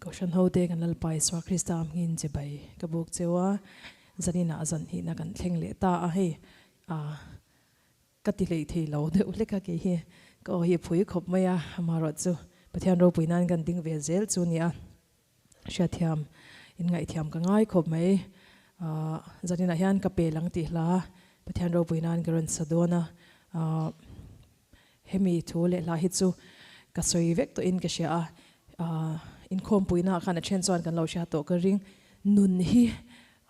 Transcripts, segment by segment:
Kohhran hote kan Lalpa Isua Krista hmingin chibai ka buk cheu a, zaninah zan hnihna kan thleng leh ta a, hei ah ka ti hlei thei lo deuh hlek a kei hi ka aw hi phui khawp mai a, amaherawhchu Pathian ropui nan kan ding ve zel chu nia. Hriatthiam in ngaihthiam ka ngai khawp mai. Ahh zaninah hian ka pel ang tih hla Pathian ropui nan ka rawn sa dawn a, ahh hemi thu leh hla hi chu ka sawi vek tawhin ka hria a, ahh inkhawmpuinaah khan a then chuan kan lo hria tawh ka ring. Nun hi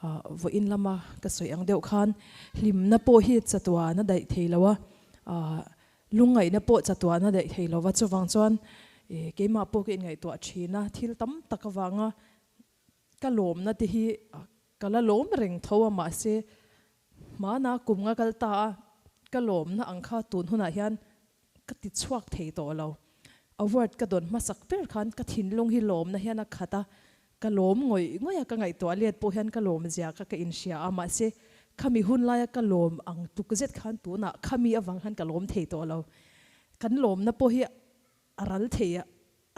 ahh vawiin lama ka sawi ang deuh khan hlimna pawh hi chatuan a daih thei lo a, ahh Lungngaihna pawh chatuahna daih thei lova, chuvang chuan keimah pawh ka inngaihtuah thin a, thil tam tak avanga ka lawmna te hi ka la lawm reng tho a, mahse hmana kum nga kal ta a ka lawmna ang kha tun hunah hian ka ti chhuak thei tawh lo. Award ka dawn hmasak ber khan ka thinlung hi lawmna hian a khat a, Ka lawm ngawih ngawih a, ka ngaihtuah let pawh hian ka lawm zia kha ka inhria a, mahse khami hun laia ka lawm ang tuk zet khan tunah khami avang khan ka lawm thei tawh lo. Kan lawmna pawh hi a ral thei a,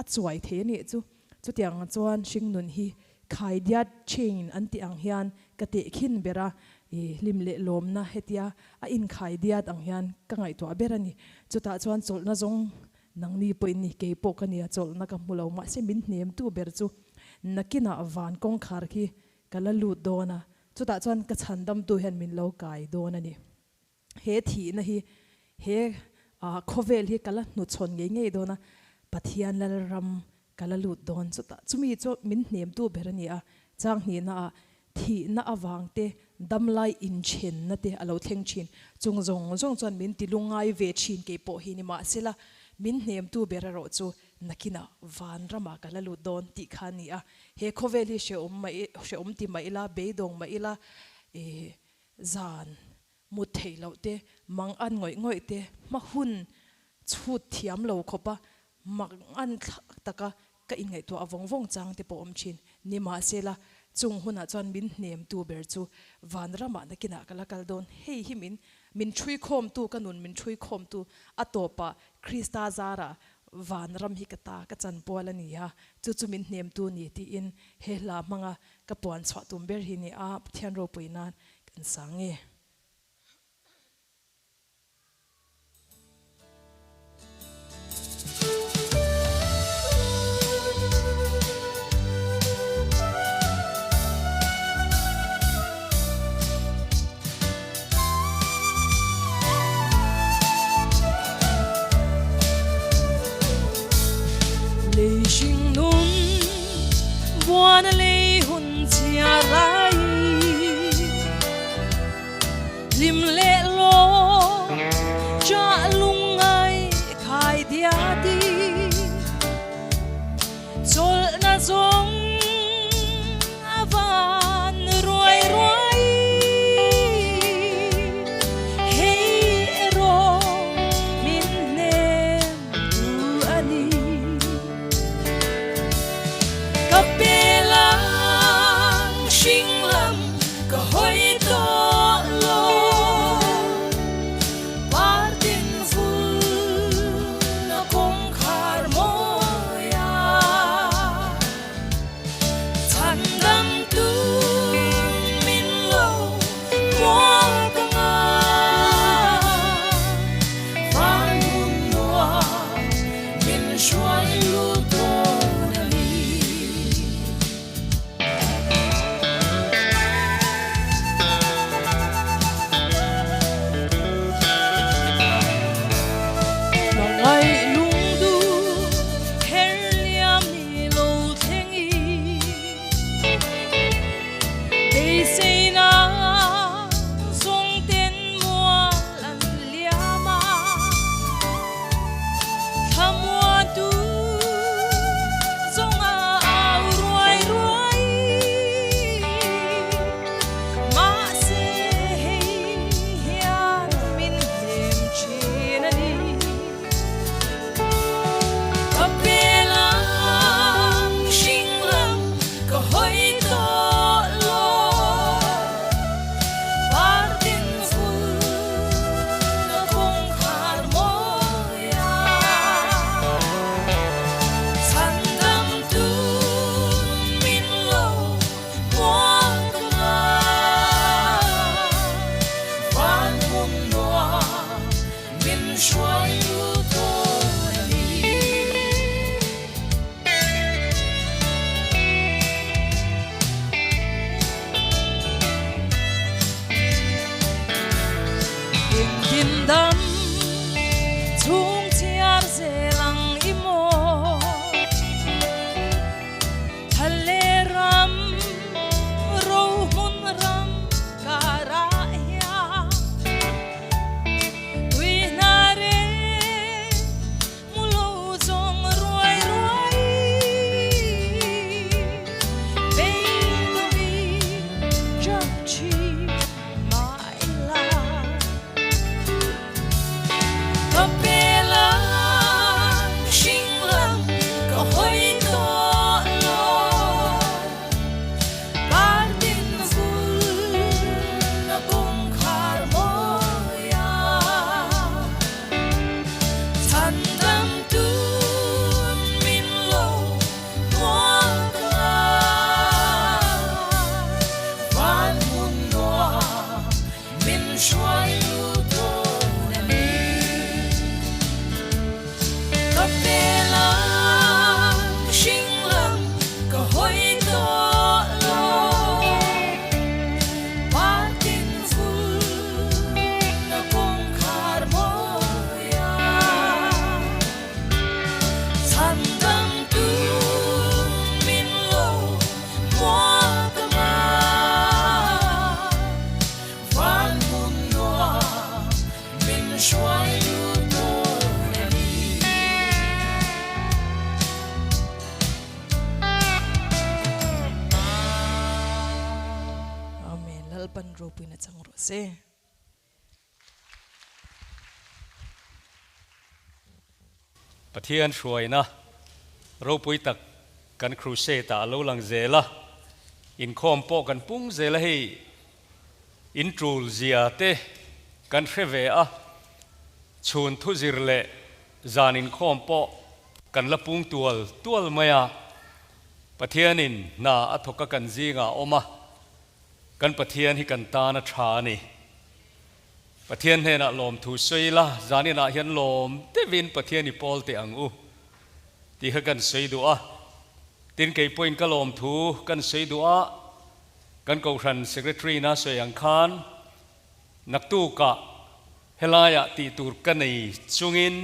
a chuai thei a nih chu. Chutiang chuan hringnun hi khaidiat chain an tih ang hian ka tehkhin ber a, i hlim leh lawmna hetia a inkhaidiat ang hian ka ngaihtuah ber a ni. Chutah chuan chawlhna zawng Nangni pawhin ni kei pawh ka nia chawlhna ka hmu lo mahse min hnemtu ber chu nakinah van kawngkhar khi ka la lut dawn a, chutah chuan ka chhandamtu hian min lo kai dawn a ni. He thihna hi he khawvel hi ka la hnuchhawn ngei ngei dawn a, Pathian Lalram Ka la lut dawn chutah chumi chu min hnemtu ber a ni a, chang hnihnaah thihna avang te, damlai inthenna te a lo thleng thin. Chung zawng zawng chuan min ti lungngai ve thin kei pawh hi ni mahsela min hnemtu ber erawh chu nakinah vanramah ka la lut dawn tih kha a ni a. He khawvel hi hrehawm mah hrehawm ti mah ila, beidawng mah ila, ih zan mut theih loh te, mang an ngawih ngawih te, hma hun chhut thiam lo khawpa Mak an thlak taka ka inngaihtuah vawng vawng chang te pawh awm thin. Nimahsela, chung hunah chuan min hnemtu ber chu vanramah nakinah ka la kal dawn. Hei hi min min ṭhuikhawmtu, ka nun min ṭhuikhawmtu a tawpah Krista zarah vanram hi ka ta ka chanpual a ni a, chu chu min hnemtu ni tiin he hla hmanga ka puan chhuah tum ber hi ni a, Pathian ropui nan kan sang e. Lei hring nun buan lei hun chhia rai. Hlim leh lawm chah lungngai khai dia ti chawlhna zawng a van ruai ruai hei erawh min hnem tu a ni. Ka pel ang hring lam ka hawi tawh lo Partin vul a kawngkhar mawi a. ropuina chang rawh se. Pathian hruaina ropui tak kan crusade ah a lo lang zel a, inkhawm pawh kan pung zel a hei in tul zia te kan hre ve a, chhun thuzir leh zan inkhawm pawh kan la pung tual tual mai a, Pathianin hna a thawk a kan zingah a awm a, Kan Pathian hi kan tan a tha a ni. Pathian hnenah lawmthu sawi ila, zaninah hian lawm deuhin Pathian i pawl teh ang u tih kha kan sawi duh a. Tin, kei pawhin ka lawmthu kan sawi duh a, kan Kohhran Secretary ina sawi ang khan naktukah helaiah tih tur ka nei chungin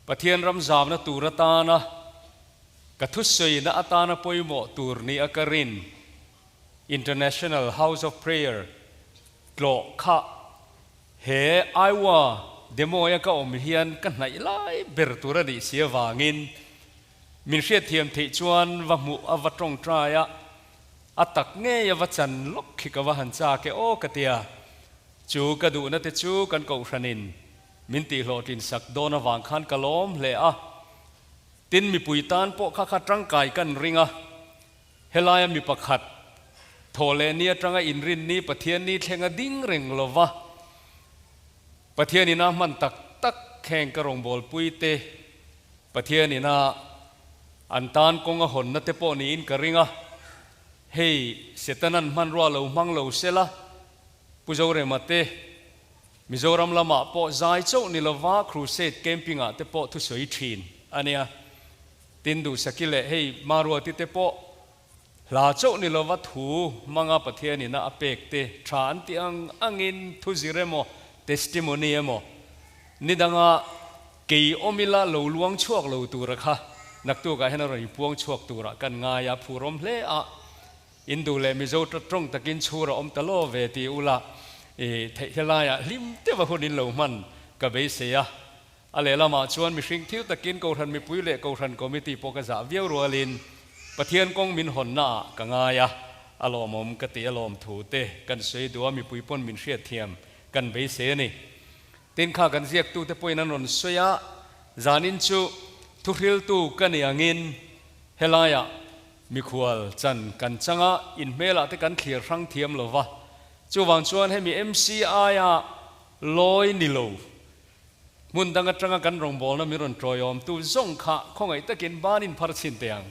Pathian ram zamna tur atana ka thusawina atana pawimawh tur ni a ka rin International House of Prayer tlawh kha he Iowa Des Moines-a ka awm hian ka hnaih lai ber tur a nih si avangin min hriatthiam theih chuan va hmuh a va tawngtai a, a tak ngei a va chan lawk khi ka va han chak e aw ka tia. Chu ka duhna te chu kan kohhranin Min tihhlawhtlin sak dawn avang khan ka lawm hle a, tin mipui tan pawh kha kha tangkai kan ring a, helaia mi pakhat thaw leh ni atanga inrinni Pathianni thleng a ding reng lo va, Pathian ina hman tak tak heng ka rawngbawlpui te Pathian ina an tan kawng a hawnna te pawh niin ka ring a, hei Setanan hmanrua lo hmang lo sela Pu Zorema te Mizoram lamah pawh zai chauh ni lova crusade camping ah te pawh thusawi thin a nia. Tin Duhsaki leh hei Maruati te pawh hla chauh ni lova thu hmanga Pathian ina a pek te tha an tih ang angin thu zir emaw testimony emaw ni danga kei awm ila lo luang chhuak lo tura kha naktukah hian a rawn inpuang chhuak turah kan ngai a phurawm hle a. In duh leh Mizo tawng takin chhur a awm ta lo ve ti ula i theih he laiah hlim deuh a hun in lo hman ka beisei a. A lehlamah chuan mihring thil takin Kohhran mipui leh Kohhran Committee pawh ka zah viau rualin Pathian kawng min hawnna ah ka ngai a, a lawmawm ka ti a lawmthu te kan sawi duh a mipui pawn min hriatthiam kan beisei a ni. Tin kha kan ziaktute pawhin an rawn sawi a, zanin chu thuhriltu ka ni angin helaiah Mikhual chan kan chang a, inhmelah te kan thlir hrang thiam lo va. Chuvang chuan hemi MCI-a lawi ni lo, hmun dang atanga kan rawngbawlna min rawn tawiawmtu zawng kha khawngaih takin banin phar chhin teh ang.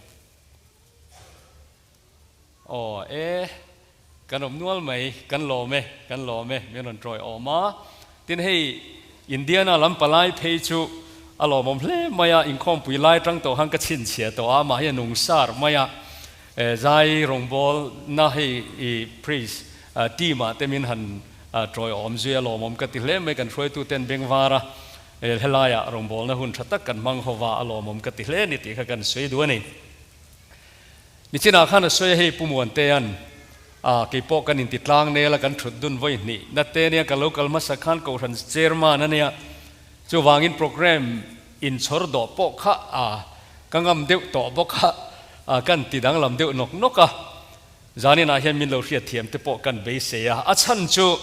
Aw e, kan awm nual mai, kan lawm e, kan lawm e, min rawn tawiawm a. Tin hei Indiana lam palai phei chu a lawmawm hle mai a, inkhawmpui lai atang tawh khan ka chhinchhiah tawh a, amah hi a nung sar mai a, zai rawngbawlna hei i priest team ah te min han tawiawm zui a lawmawm ka ti hle mai, kan hruaituten bengvar a helaiah rawngbawlna hun tha tak kan hmang ho va a lawmawm ka ti hle a ni tih kha kan sawi duh a ni. Nichinah khan a sawi a, hei Pu Muantea'n a, kei pawh kan inti tlang nel a, kan thut dun vawi hnih na te nia, ka lo kal hmasa khan Kohhran Chairman a nia, chuvangin programme inchhawr dawh pawh kha a, ka ngam deuh tawh bawk a, a kan ti danglam deuh nawk nawk a, zaninah hian min lo hriatthiam te pawh kan beisei a, a chhan chu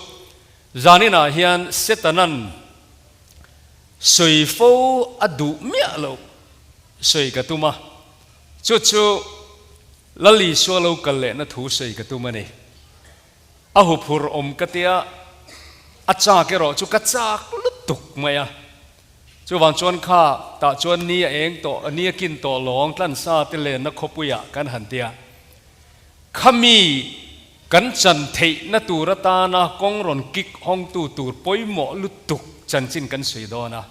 zaninah hian Setanan sawi fo a duh miah loh sawi ka tum a. Chu chu Lal Isua lo kal lehna thu sawi ka tum a ni. A huphur awm ka tia, a chak erawh chu ka chak lutuk mai a. Chuvang chuan kha tah chuan ni a eng tawh, ni a kin tawh lawng tlansa te lenna khawpuiah kan han tia. Khami kan chan theihna tur atana kawng rawn kik hawngtu tur pawimawh lutuk chanchin kan sawi dawn a.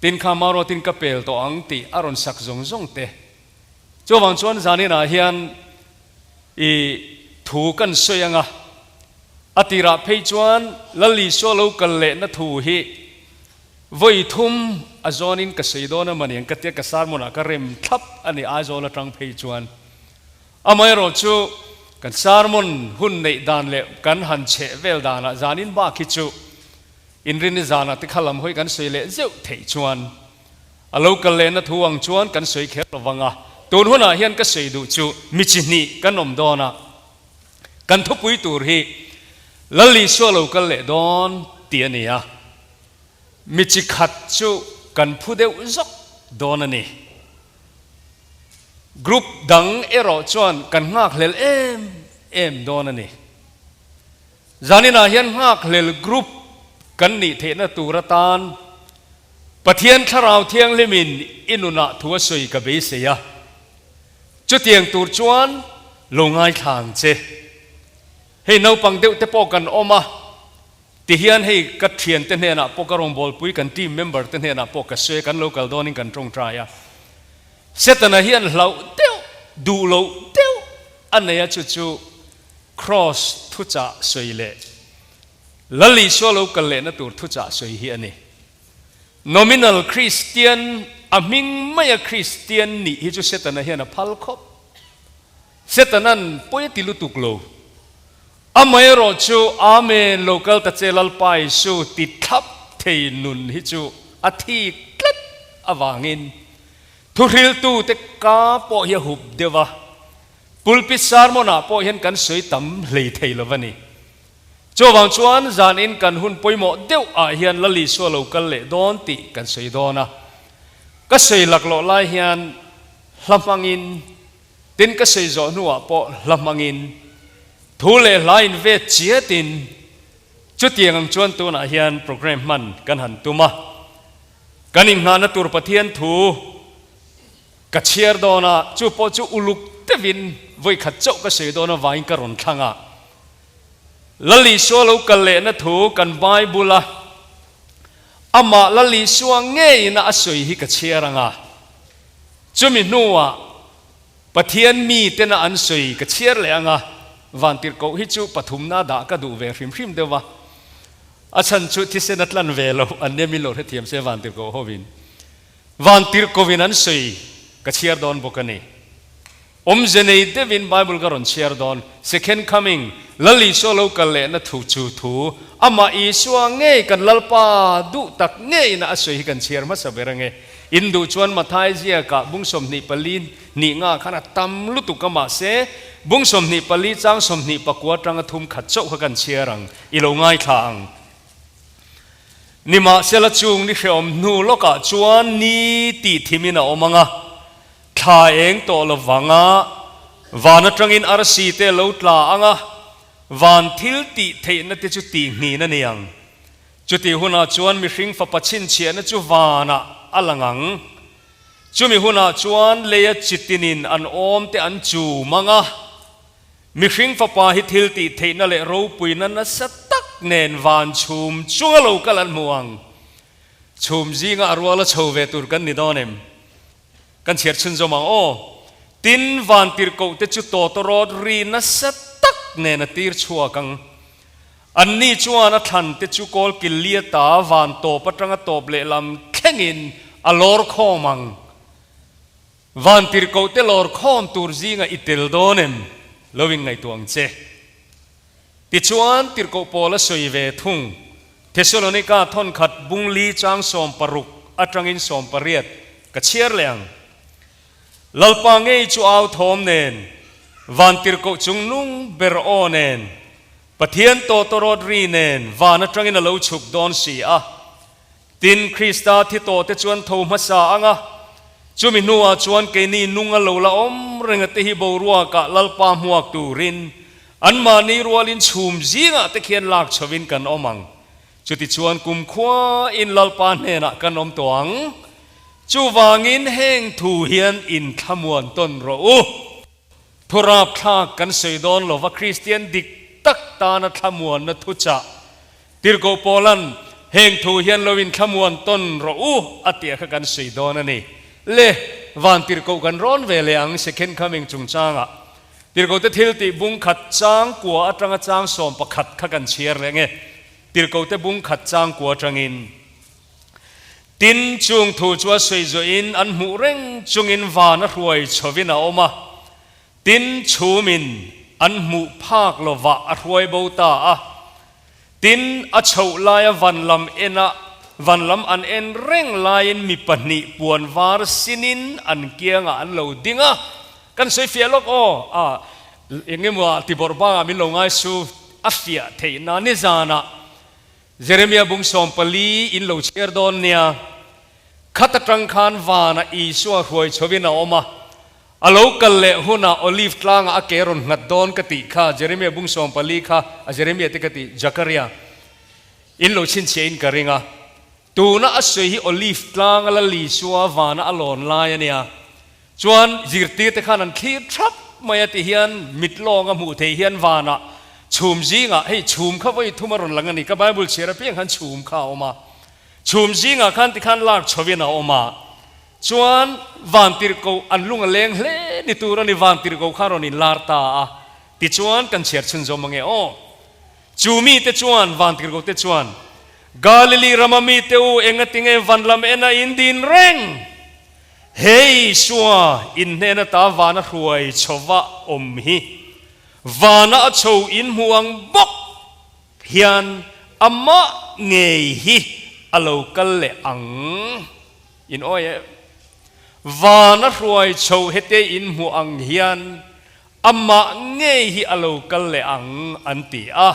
Tin kha Maruatin ka pel tawh ang tih a rawn sak zawng zawng te. Chuvang chuan zaninah hian i thu kan sawi anga, a tirah phei chuan Lal Isua lo kal lehna thu hi vawi thum a zawnin ka sawi dawn a mani ang ka tia ka sermon-ah ka rem thlap a ni Aizawl atang phei chuan. Amaherawh chu kan sermon hun neih dan leh kan han chheh vel danah zanin bak hi chu Inrinni zanah te kha lam hawi kan sawi leh zeuh theih chuan a lo kal lehna thu ang chuan kan sawi kher lo vang a, tun hunah hian ka sawi duh chu mi chi hnih kan awm dawn a, Kan thupui tur hi Lal Isua lo kal leh dawn tih a ni a, mi chi khat chu kan phu deuh zawk dawn a ni. Group dang erawh chuan kan nghakhlel em em dawn a ni. Zaninah hian nghakhlel group kan nih theihna tur atan Pathian Thlarau Thianghlimin i nunah thu a sawi ka beisei a. Chutiang tur chuan lo ngaithla ang che. Hei naupang deuh te pawh kan awm a, tihian hei ka thiante hnenah pawh ka rawngbawlpui kan team member te hnenah pawh ka sawi a, kan lo kal dawnin kan tawngtai a. Setana hian hlauh deuh, duh loh deuh a nei a chu chu Kraws thuchah sawi leh Lal Isua lo kal lehna tur thuchah sawi hi a ni. Nominal Kristian, a hming maia Kristian nih hi chu Setana hian a phal khawp. Setanan pawi a ti lutuk lo. Amaherawh chu Amen lo kal ta che Lalpa Isu ti thlap thei nun hi chu a thik tlat avangin thuhriltute ka pawh hi a hup deuh a. Pulpit sermon ah pawh hian kan sawi tam hlei thei lo va ni. Chuvang chuan zanin kan hun pawimawh deuh ah hian Lal Isua lo kal leh dawn tih kan sawi dawn a. Ka sawi laklawh lai hian hla hmangin, tin ka sawi zawh hnuah pawh hla hmangin, thu leh hla in vet chiatin chutiang ang chuan tunah hian program hman kan han tum a. Kan inngahna tur Pathian thu Ka chhiar dawn a, chu pawh chu uluk deuhin vawikhat chauh ka sawi dawn avangin ka rawn thlang a. Lal Isua lo kal lehna thu kan Bible a, amah Lal Isua ngeiin a sawi hi ka chhiar ang a. Chumi hnuah Pathian mitena an sawi ka chhiar leh ang a, vantirhkoh hi chu pathumna dah ka duh ve hrim hrim deuh va. A chhan chu thisen a tlan ve lo, an nia min lo hrethiam se vantirhkoh hovin. Vantirhkovin an sawi ka chhiar dawn bawk a ni. Awmze nei deuhin Bible ka rawn chhiar dawn. Second coming, Lal Isua lo kal lehna thu chu thu, amah Isua ngei kan Lalpa duh tak ngeiin a sawi hi kan chhiar hmasa ber ange. In duh chuan Mathai ziakah bung 24 hnih nga khan a tam lutuk a mahse bung 24 chang 24 atanga thum khat chauh kha kan chhiar ang, i lo ngaithla ang. Nimahsela chung ni hrehawm hnu lawkah chuan ni tih thimin a awm ang a, thla eng tawh lo vang a, van atangin arsi te lo tla ang a, van thil tih theihna te chu tihnghin a ni ang. Chutih hunah chuan mihring fapa chhinchhiahna chu vanah a lang ang. Chumi hunah chuan leia chitinin an awm te an chum ang a. Mihring fapa hi thil tih theihna leh ropuina nasa tak nen van chhum chunga lo kal an hmu ang. Chhum zinga a ruala chho ve tur kan ni dawn em? Kan chhiar chhunzawm ang aw. Tin, van tirhkoh te chu tawtawrawt ri nasa tak nen a tir chhuak ang. Anni chuan a thlan te chu kawl kil lia ta van tawp atanga tawp lehlam thlengin a lawr khawm ang. Van tirhkoh te lawr khawm tur zinga i tel dawn em? Lo in ngaihtuah ang che. Tichuan, tirhkoh Paul a sawi ve thung. Thesalonika thawnkhat bung li chang 60 atangin 18 ka chhiar leh ang. Lalpa ngei chu au thawm nen, van tirhkoh chung nung ber aw nen, Pathian tawtawrawt ri nen van atangin a lo chhuk dawn si a. Tin, Krista thi tawhte chuan tho hmasa ang a, chumi hnuah chuan keini nung a lo la awm reng a te hi boruakah Lalpa hmuak turin anmahni rualin chhum zingah te khian lak chhovin kan awm ang. Chutichuan kumkhuain Lalpa hnenah kan awm tawh ang. Chuvangin heng thu hian inthlamuan tawn rawh u. Thurapthlak kan sawi dawn lova Kristian dik tak tana thlamuanna thuchah Tirhkoh Paula'n heng thu hian lo inthlamuan tawn rawh u a tih a kha kan sawi dawn a ni. Le, van tirhkoh kan rawn ve leh ang Second Coming chungchangah. Tirhkohte thil tih bung khat chang kua atanga chang 11 kha kan chhiar leh nge. Tirhkohte bung khat chang kua atangin. Tin, chung thu chu a sawi zawhin an hmuh reng chungin van a hruai chhovin a awm a. Tin, chhumin an hmuh phak lovah a hruai bo ta a. Tin, a chhoh laia van lam ena van lam an en reng laiin mi pahnih puan var sinin an kiangah an lo ding a. Kan sawi fiah lawk aw. A. Engemaw ti bawrh bangah min lo ngai su a fiah theih na nizanah Jeremia bung 40 in lo chhiar dawn nia. Khat atang khan vanah Isua hruai chhovin a awm a, a lo kal leh hunah Olive tlangah a ke rawn nghat dawn ka tih kha Jeremia bung 40 kha a Jeremia te ka tih Jakaria in lo chhinchhiah in ka ring a. Tuna a sawi hi Olive tlanga Lal Isua vana a lawn lai a nia. Chuan zirtirte khan an thlir thap mai a ti hian mit lawnga hmuh theih hian vanah chhum zingah, hei chhum kha vawi thum a rawn lang a ni, ka Bible chhiar apiang khan chhum kha a awm a, chhum zingah khan tikhan lak chhovin a awm a, chuan vantirhkoh an lung a leng hle ni tur a ni, vantirhkoh kha a rawn inlar ta a, tichuan kan chhiar chhunzawm ange aw. Chu mite chuan, vantirhkoh te chuan, Galili rama mite u, engatinge van lam ena in din reng? He Isua in hnen ata vana hruai chhova awm hi vana a chho in hmu ang bawk hian amah ngei hi a lo kal leh ang. In awi em? Vana hruai chho hete in hmu ang hian amah ngei hi a lo kal leh ang an ti a.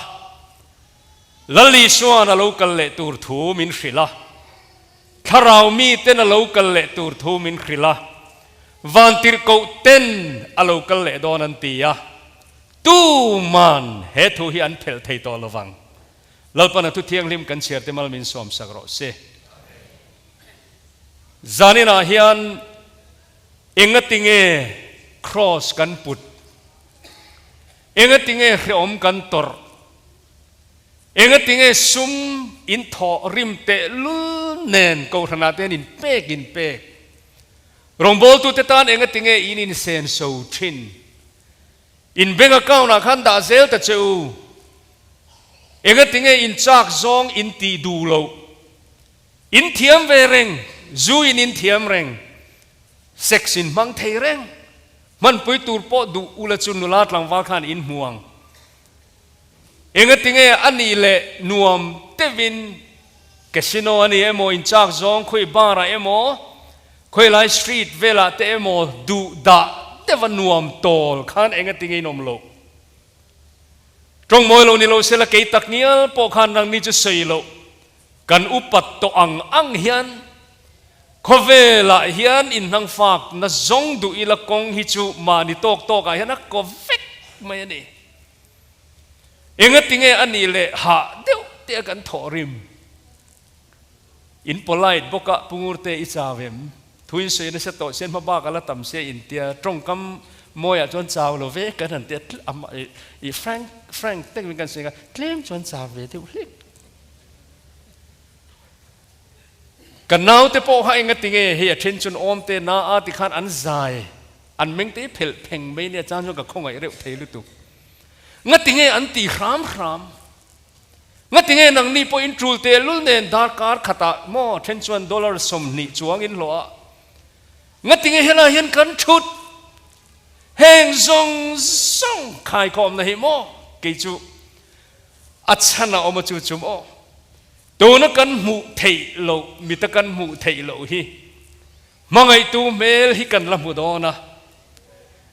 Lal Isua'n a lo kal leh tur thu min hrilh a. Thlarau miten a lo kal leh tur thu min hrilh a, vantirhkoh ten a lo kal leh dawn an ti a, tuman he thu hi an phelh thei tawh lovang. Lalpan a thu thianghlim kan chhiar te mal min sawmsak rawh se. Zaninah hian engatinge Kraws kan put? Engatinge hrehawm kan tawrh? Engatinge sum in thawh rim teh lul nen kohhranah te hian in pek in pek? Rawngbawltute tan engatinge in insen so thin? In bank account ah khan dah zel ta che u. Engatinge in chak zawng in tih duh loh? In thiam ve reng, zu in in thiam reng, sex in hmang thei reng. Hmanpui tur pawh duh ula chu nula tlangval khan in hmu ang. Engatinge a nih leh nuam deuhin casino a ni emaw, inchak zawng khawi bar ah emaw, khawi lai street velah te emaw duh dah deuha nuam tawl khan engatinge in awm loh. Tawng mawi lo ni lo sela kei tak ngial pawh khan rangni chu sawi loh kan upat tawh ang ang hian khawvelah hian inhnangfak na zawng duh ila kawng hi chu mahni tawk tawkah hian a kaw vek mai a ni. Engatinge a nih leh hah deuh te a kan thawh rim? In polite bawk a, Pu Ngurte i chau em? Thu in sawi nasa tawh sian hma bak a la tam sia in tia tawngkam mawiah chuan chau lo ve kan han tia i frank frank takin kan sawi a, tlem chuan chau ve deuh hlek. Ka naute pawh kha engatinge hei a then chuan awm te na a ti khan an zai an meng te phelh pheng mai nia chan chuan ka khawngaih reuh thei lutuk. Ngatinge an ti hram hram? Ngatinge nangni pawh in tul teh lul nen darkar khatah maw then chuan dollar 20 chuang in hlawh a? Ngatinge helai hian kan thut? Heng zawng zawng khaikhawmna hi maw kei chu a chhan a awm a chu chu maw? Tuna kan hmuh theih loh, mita kan hmuh theih loh hi hmangaihtu hmel hi kan la hmu dawn a,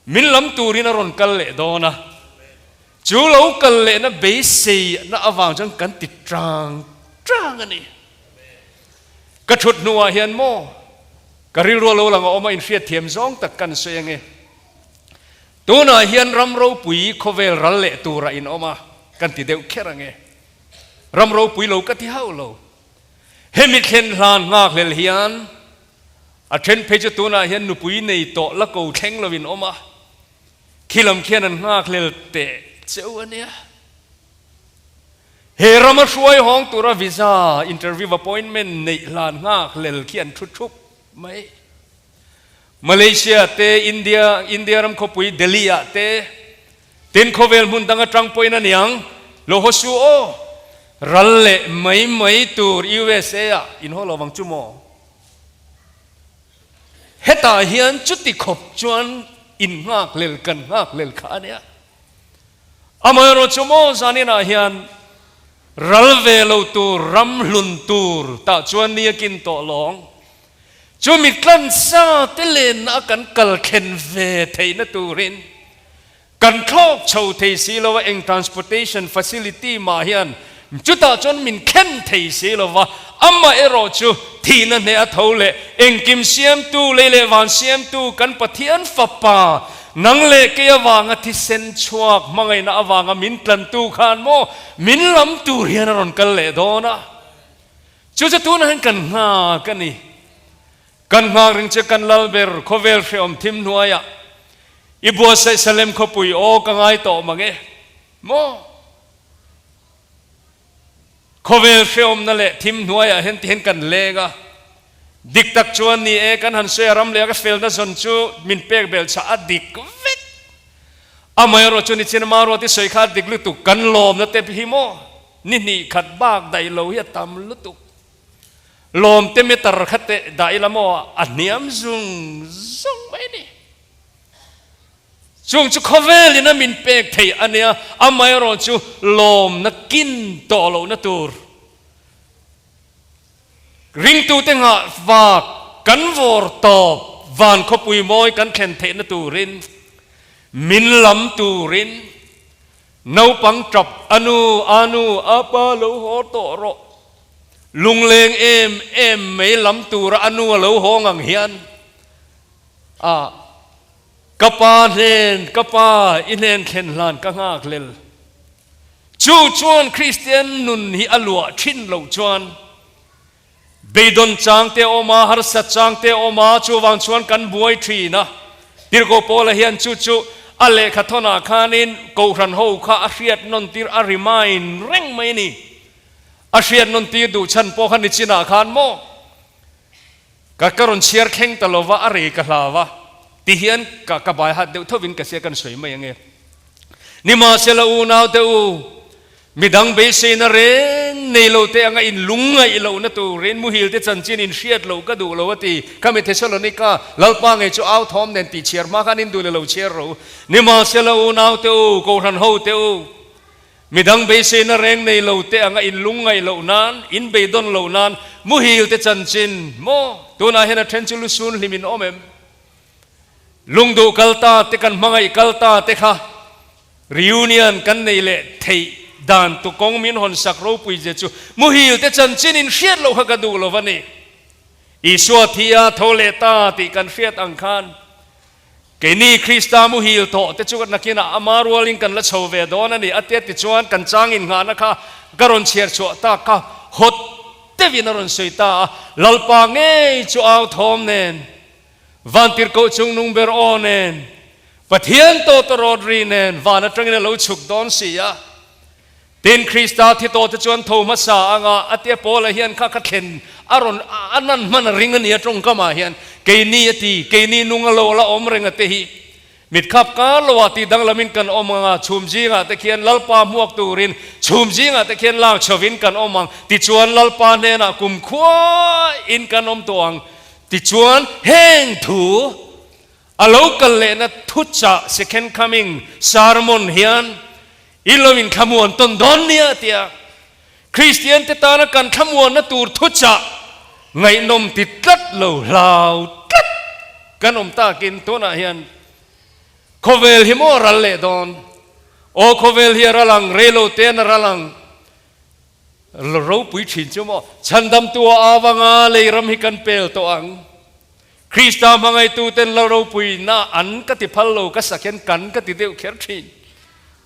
min lam turin a rawn kal leh dawn a, chu lo kal lehna beiseina avang chuan kan ti tang tang a ni. Ka thut hnuah hian maw ka rilru a lo lang a awm a, inhriatthiam zawng tak kan sawi ange. Tunah hian ram ropui khawvel ral leh turah in awm a, kan ti deuh kher ange. Ram ropui lo ka ti hauh lo. Hemi thlen hlan nghakhlel hian a then phei chu tunah hian nupui nei tawh la ko thleng lovin awm a, khilam khian an nghakhlel teh cheu a nia. He rama hruai hawng tura visa interview appointment neih hlan nghakhlel khi an thu thup mai. Malaysia te, India, India ram khawpui Delhi ah te, Tin khawvel hmun dang atang pawhin a niang, lo haw su aw, ral leh mai mai tur USA ah in haw lo vang chu maw? Hetah hian chuti khawp chuan in nghakhlel kan nghakhlel kha a nia. Amaherawh chu maw zaninah hian ral ve lo tur, ram hlun tur tah chuan ni a kin tawh lawng. Chumi tlansa te lenna a kan kal thlen ve theihna turin. Kan thlawk chho thei si lo a, eng transportation facility mah hian chutah chuan min khen thei si lo va, amaherawh chu thihna hneh a tho leh engkim siamtu, lei leh van siamtu kan Pathian Fapa nang leh kei avanga thisen chhuak hmangaihna avanga min tlantu khan maw min lam tur hian a rawn kal leh dawn a, chu chu tunah hian kan nghak a ni. Kan nghak ring che kan lal ber khawvel hrehawm thim hnuaiah i buatsaih Salem khawpui aw ka ngai tawh mang e maw? Khawvel hrehawmna leh thim hnuaiah hian tihian kan leng a, dik tak chuan ni e kan han sawi a ram leh a ka felna zawn chu min pek bel chah a dik vek. Amaherawh chu nichin ama ruat i sawi kha a dik lutuk kan lawmna te hi maw ni hnih khat bak daih lo hi a tam lutuk. Lawmte meter kha teh dah ila maw a hniam zung zung mai a ni. Chung chu khawvelin a min pek thei a nia, amaherawh chu lawmna kin tawh lohna tur ringtute nghah vak kan vawr tawp van khawpui mawi kan thlen theihna turin min lam turin Naupang tap, A nu, a nu, a pa lo haw tawh rawh. Lungleng em em mai lam tura a nu a lo haw ngang hian, A, ka pa hnen, ka pa, i hnen thlen hlan ka nghak lel. Chu chuan Kristian nun hi a luah thin loh chuan beidawn chang te a awm a, harsat chang te a awm a, chuvang chuan kan buai thin a. Tirhkoh Paula hian chu chu a lehkha thawnah khanin Kohhran ho kha a hriat nawn tir, a remind reng mai a ni. A hriat nawn tir duh chhan pawh kha nichinah khan maw ka ka rawn chhiar thleng ta lova a rei ka hlau a ti hian ka ka bai hat deuh thovin ka sia kan sawi mai ange. Nimahsela unaute u, midang beiseina reng nei lo te anga in lungngaih lohna turin muhil te chanchin in hriat loh ka duh lo a ti. Khami Thesalonika Lalpa ngei chu au thawm nen tih chhiar hma khan in duh leh lo chhiar ro. Nimahsela unaute u, Kohhran hote u, midang beiseina reng nei lo te anga in lungngaih loh nan, in beidawn loh nan muhil te chanchin maw tunah hian a then chu lusun hlim in awm em? Lungduh kal ta te kan hmangaih kal ta te kha reunion kan nei leh theih dan tu kawng min hawn sak ropui zia chu muhil te chanchin in hriat loh kha ka duh lo va ni. Isua thi a tho leh ta tih kan hriat ang khan keini Krista muhil tawh te chu nakinah ama rualin kan la chho ve dawn a ni a tia tichuan kan chang innghahna kha ka rawn chhiar chhuah tak kha hawt deuhin a rawn sawi ta a, Lalpa ngei chu au thawm nen Vantirhkoh chungnung ber aw nen, Pathian tawtawrawt ri nen van atangin a lo chhuk dawn si a. Tin, Krista thi tawhte chuan tho hmasa anga a tia Paula hian kha kha thlen a rawn a nan hman a ring a ni a tawngkamah hian keini a ti, keini nung a lo la awm reng a te hi. Mitkhap kar loah tih danglamin kan awm ang a, chhum zingah te khian Lalpa hmuak turin chhum zingah te khian lak chhovin kan awm ang. Tichuan Lalpa hnenah kumkhua in kan awm tawh ang. Tichuan, heng thu a lo kal lehna thuchah, second coming sermon, hian i lo inthlamuan tawn dawn nia tia Kristian te tana kan thlamuanna tur thuchah ngaihnawm ti tlat lo hlau tlat kan awm takin tunah hian khawvel hi maw a ral leh dawn? Aw khawvel hi a ral ang, reilo te'n a ral ang. Ropui thin chu maw? Chhandamtu a avanga lei ram hi kan pel tawh ang. Krista hmangaihtu ten la ropui na an ka ti phal lo, ka sak hian kan ka ti deuh kher thin.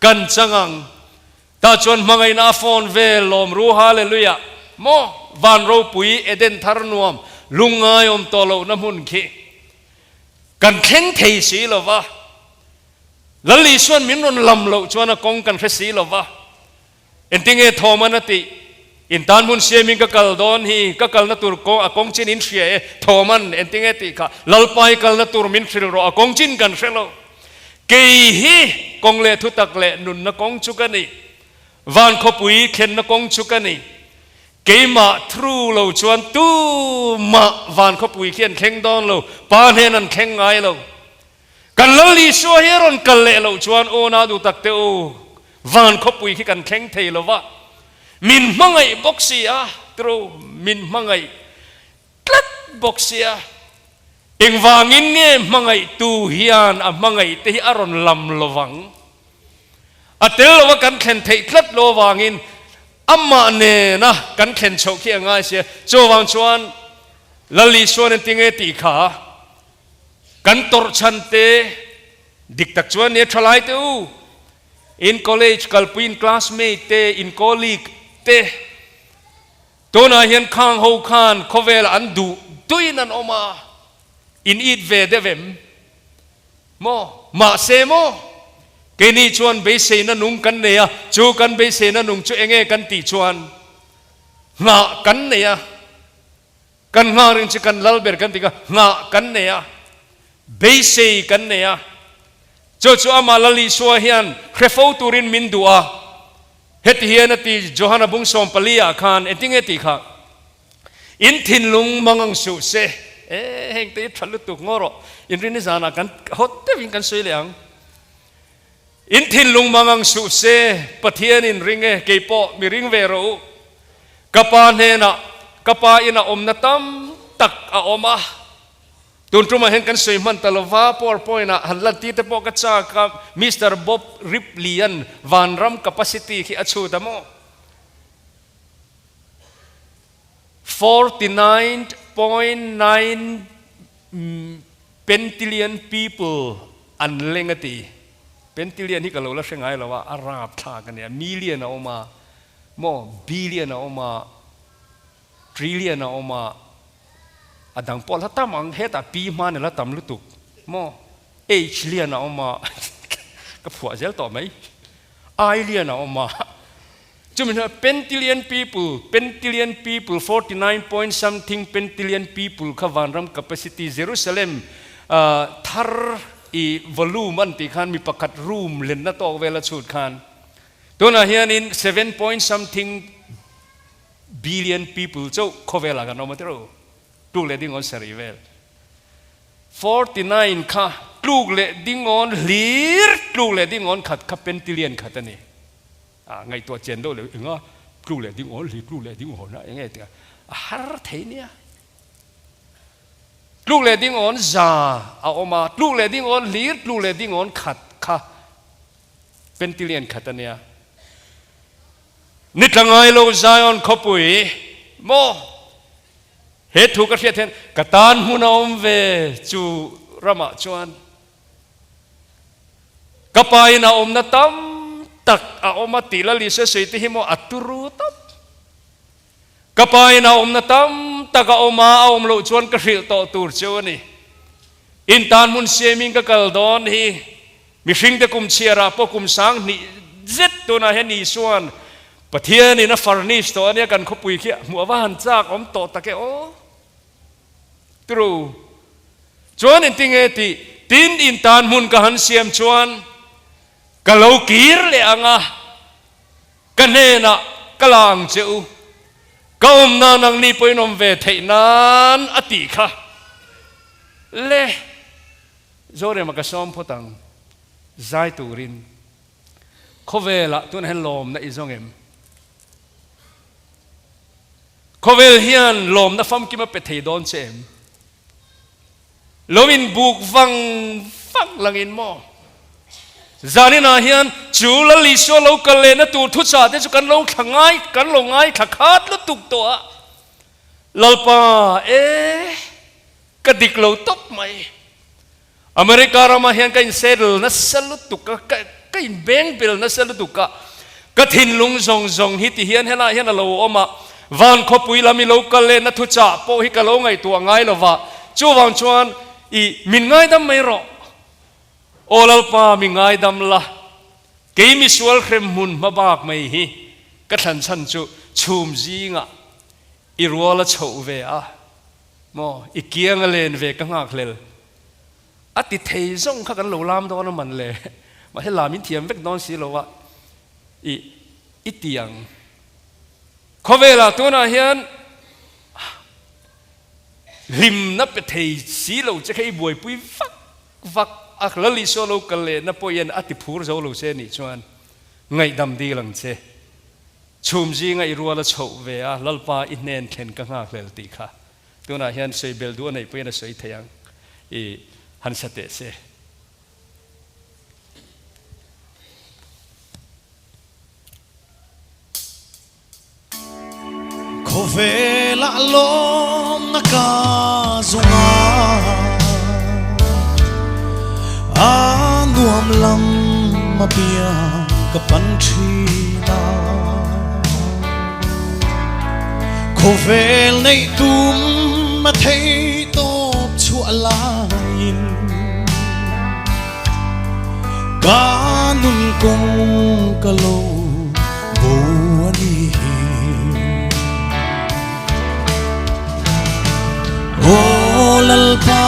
Kan chang ang. Tah chuan hmangaihna a phone vel lawm ru Hallelujah. Maw? Van ropui Eden thar nuam lungngai awm tawh lohna hmun khi kan thleng thei si lo va. Lal Isuan min rawn lam loh chuan a kawng kan hre si lo va. Engtinge Thawman a tih? In tan hmun siamin ka kal dawn hi, ka kalna tur kawng a kawng chin in hria e. Thawman engtinge tih kha? Lalpa i kalna tur min hrilh rawh, a kawng chin kan hre lo. Kei hi kawng leh thutak leh nunna kawng chu ka ni. Van khawpui thlenna kawng chu ka ni. Keimah through lo chuan tumah van khawpui khi an thleng dawn lo, Pa hnen an thleng ngai lo. Kan Lal Isua hi a rawn kal leh loh chuan aw na duh tak teh u, van khawpui khi kan thleng thei lo va, min hmangaih bawk si a, tiro min hmangaih tlat bawk si a, engvangin nge hmangaihtu hian a hmangaih te hi a rawn lam lo vang? A tel lova kan thlen theih tlat lo avangin amah nena kan thlen chhoh khi a ngai sia. Chuvang chuan Lal Isuan entinge tih kha kan tawrh chhan te dik tak chuan nia thalai te u, in college kalpui in classmate te, in colleague te tunah hian khang ho khan khawvelah an duh duhin an awm a, in it ve deuh em? Maw? Mahse maw? Keini chuan beiseina nung kan nei a, chu kan beiseina nung chu enge kan tih chuan nghah kan nei a, kan nghah ring chu kan lal ber kan ti kha, nghah kan nei a, beisei kan nei a, chu chu amah Lal Isua hian hre fo turin min duh a, heti hian a ti Johana bung 14 ah khan engtinge tih kha? In thinlung mang ang suh se. E, heng te hi tha lutuk ngaw rawh. Inrin ni zanah kan hawt deuhin kan sawi leh ang. In thinlung mang ang suh se, Pathian in ring e, kei pawh mi ring ve rawh u. Ka pa hnenah, ka pa ina awmna tam tak a awm a. Tun tumah hian kan sawi hman ta lova, PowerPoint ah han lan tir te pawh ka chak a, Mister Bob Ripley-a'n vanram capacity khi a chhut a maw? 49.9 pentillion people an leng a ti. Pentillion hi ka lo la hre ngai lo a, a rap thlak a nia. Million a awm a, maw billion a awm a, trillion a awm a, a dang pawh la tam ang, hetah pi hman a la tam lutuk, maw H lian a awm a, ka phuah zel tawh mai, I lian a awm a. Chumi hnuaiah Pentillion people, Pentillion people, 49 point something Pentillion people kha vanram capacity Jerusalem thar i volume an tih khan mi pakhat room lenna tawk vel a chhut khan tunah hianin seven point something billion people chauh khawvelah kan awm a tiro tluk leh dingawn sarih vel 49 kha tluk leh dingawn hlir tluk leh dingawn khat kha Pentillion khat a ni. A ngaihtuah chian deuh leh enga tlu leh ding awl hi tlu leh ding awn a enge tia a har thei nia. Tluk leh ding awn za a awm a, tluk leh ding awn hlir tluk leh ding awn khat kha pentilian khat a nia. Ni tla ngai lo Zion khawpui maw he thu ka hriat hian ka tan hmun a awm ve chu ramah chuan Ka pa in a awmna tam tak a awm a tih la Lisa sawi te hi maw a turu tawp. Ka pa in a awmna tam tak a awm a, a awm loh chuan ka hrilh tawh tur cheu a ni. In tan hmun siamin ka kal dawn hi mihring te kum chhiarah pawh kum 2000 zet tunah hian Isua'n Pathian in a furnish tawh a nia kan khawpui khi hmuh a va han chak awm tawh tak e aw. True. Chuan engtinge tih tin in tan hmun ka han siam chuan ka lo kir leh ang a, ka hnenah ka la ang che u, ka awm nan ang ni pawhin awm ve theih nan a tih kha. Le, Zorema ka sawm phawt ang, zai turin khawvelah tunah hian lawmna i zawng em? Khawvel hian lawmna famkim a pe thei dawn che em? Lo inbuk vang vang langin maw? Zaninah hian chu Lal Isua lo kal lehna tur thuchah te chu kan lo thla ngai, kan lo ngaithla khat lutuk tawh a. Lalpa, e, ka dik lo tawp mai. America ramah hian ka insettle nasa lutuk a, ka ka inbeng bel nasa lutuk a, ka thinlung zawng zawng hi ti hian helaiah hian a lo awm a, van khawpui lam i lo kal lehna thuchah pawh hi ka lo ngaihtuah ngai lo va, chuvang chuan i min ngaidam mai rawh. Aw Lalpa mi ngaidam la, kei misual hrem hmun hma bak mai hi ka thlan chhan chu chhum zingah i rual a chhoh ve a. Maw, i kiang a len ve ka nghak hlel. A ti thei zawng kha kan lo lam dawn a man le. Mahse lam in thiam vek dawn si lo a, i i ti ang. Khawvelah tunah hian hlimna pe thei si lo che kha i buaipui vak vak a, Lal Isua lo kal lehna pawh hian a ti phur zo lo che nih chuan ngaihdam dil ang che. Chhum zinga i rual a chhoh ve a, Lalpa i hnen thlen ka nghakhlel tih kha tunah hian sawi bel duh a neih pawhin a sawi thei ang i han sa teh se. Khawvelah lawmna ka zung a, a nuam lam a piang ka pan thin a. Khawvel neih tum a thei tawp chhuah laiin ka nun kawng ka lo bo a ni hi. Aw Lalpa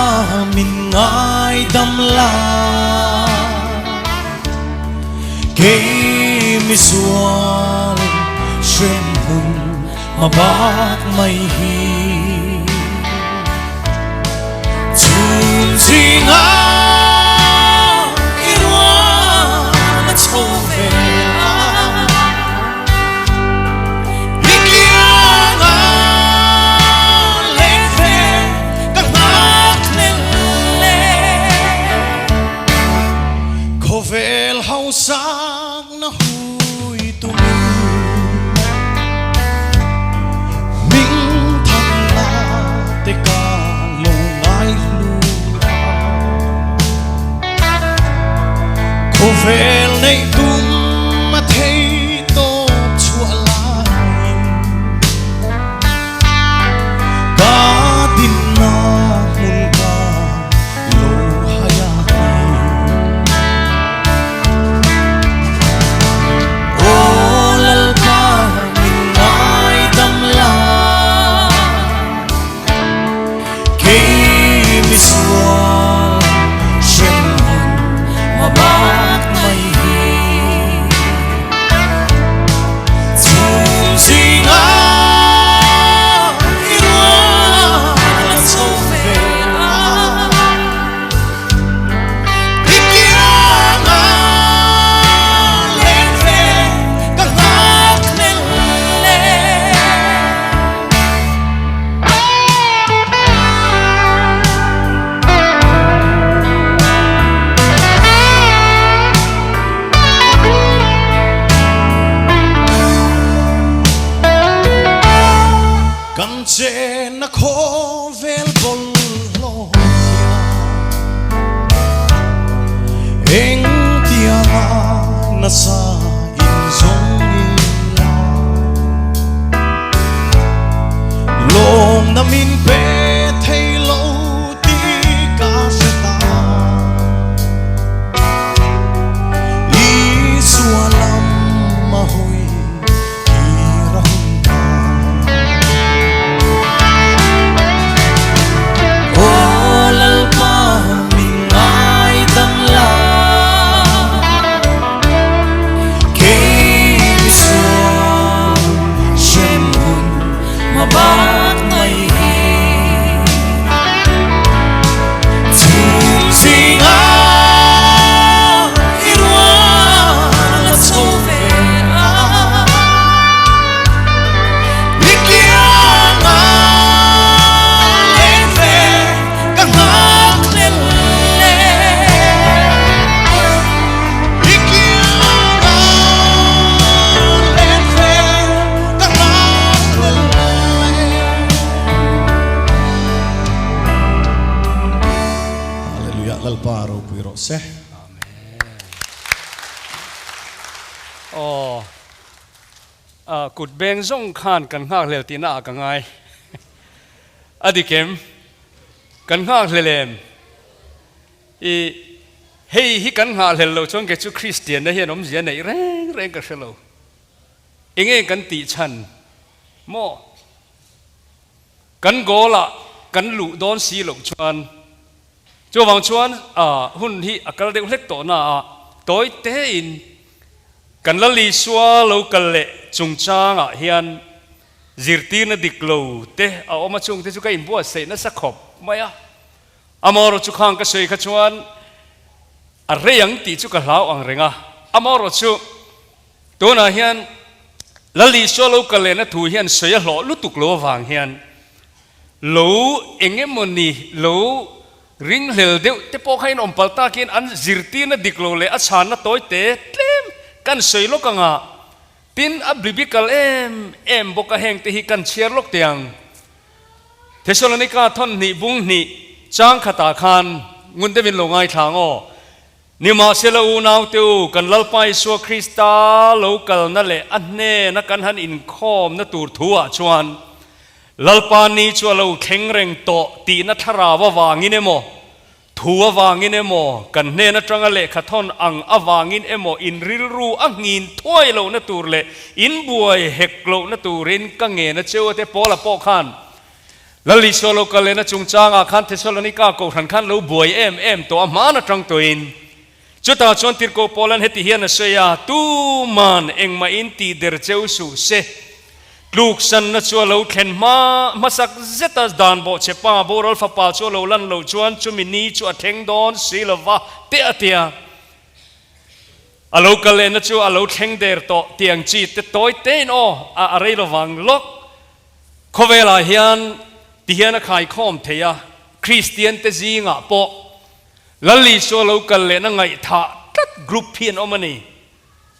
min ngaidam la, kei misual hremhmun hmabak mai hi. Chhum zinga i ruang a chho ve a, i kianga leng ve ka nghak hlel le. Khawvel hausak na hui tumin Ming thang la te ka lo ngai hlu a. Khawvel neih tum a thei tawp chhuah laiin Ka dinna hmun ka lo hai a hi. Aw Lalpa min ngaidam la, kei misual hremhmun hmabak mai hi. Chhum zinga i rual a chho ve a. I kianga leng ve ka nghak hlel le. Kan chen a khawvel bawlhhlawh hian Engtianga nasa inzawng ila Lawmna min pe thei lo tih ka hre ta. Isua lam a hawi kir a hun ta. Aw Lalpa min ngaidam la, kei misual hremhmun hmabak mai hi. Chhum zinga i rual a chho ve a, i kianga leng ve ka nghak hlel le. I kianga leng ve ka nghak hlel le. Hallelujah Lalpa ropui rawh se. Aw kut beng zawng khan kan nghak hlel tihna ah ka ngai a dik em? Kan nghak hlel em? I hei hi kan nghah hlel lo chuan kei chu Kristianna hian awmzia neih reng reng ka hre lo. Enge kan tih chhan maw? Kan goal ah kan luh dawn si loh chuan chuvang chuan hun hi a kal deuh hlek tawh na a, tawi tein kan la Isua lo kal leh chungchang ah hian zirtirna dik lo te a awm a, chung te chu ka inbuatsaih nasa khawp mai a. Amaherawh chu khang ka sawi kha chuan a rei ang tih chu ka hlau ang reng a, amaherawh chu Tunah hian Lal Isua lo kal lehna thu hian sawi a hlawh lutuk lo avang hian lo eng emawni lo ringhlel deuh te pawh kha inawm palh takin an zirtirna dik lo leh a chhanna tawi te tlem kan sawi lawk anga. Tin, a biblical em em bawk a hengte hi kan chhiar lawk teh ang. Thesalonika thawn hnih bung hnih chang khatah khan ngun deuhin lo ngaithla ang aw. Nimahsela unaute u, kan Lalpa Isua Krista lo kalna leh a hnena kan han inkhawmna tur thuah chuan Lalpa ni chu a lo thleng reng tawh tihna thlarau avangin emaw, Thu avangin emaw, kan hnen atanga lehkha thawn ang avangin emaw in rilru a nghin thuai lohna tur leh in buai hek lohna turin ka ngen a cheu a te Paula pawh khan Lal Isua lo kal lehna chungchangah khan Thesalonika kohhran khan lo buai em em tawh a hmaan atang tawhin chutah chuan Tirhkoh Paula'n heti hian a sawi a, Tuman engmah in tih der cheu suh se. Tluksanna chu a lo thlen hma hmasak zeta dan bawh che pa boral fapa chu a lo lan loh chuan chumi ni chu a thleng dawn si lova teh a tia. A lo kal lehna chu a lo thleng der tawh tiang chi te tawi tein aw a a rei lovang lawk. Khawvelah hian ti hian a khaikhawm thei a, Kristian te zingah pawh Lal Isua lo kal lehna ngaihthah tlat group hi an awm a ni.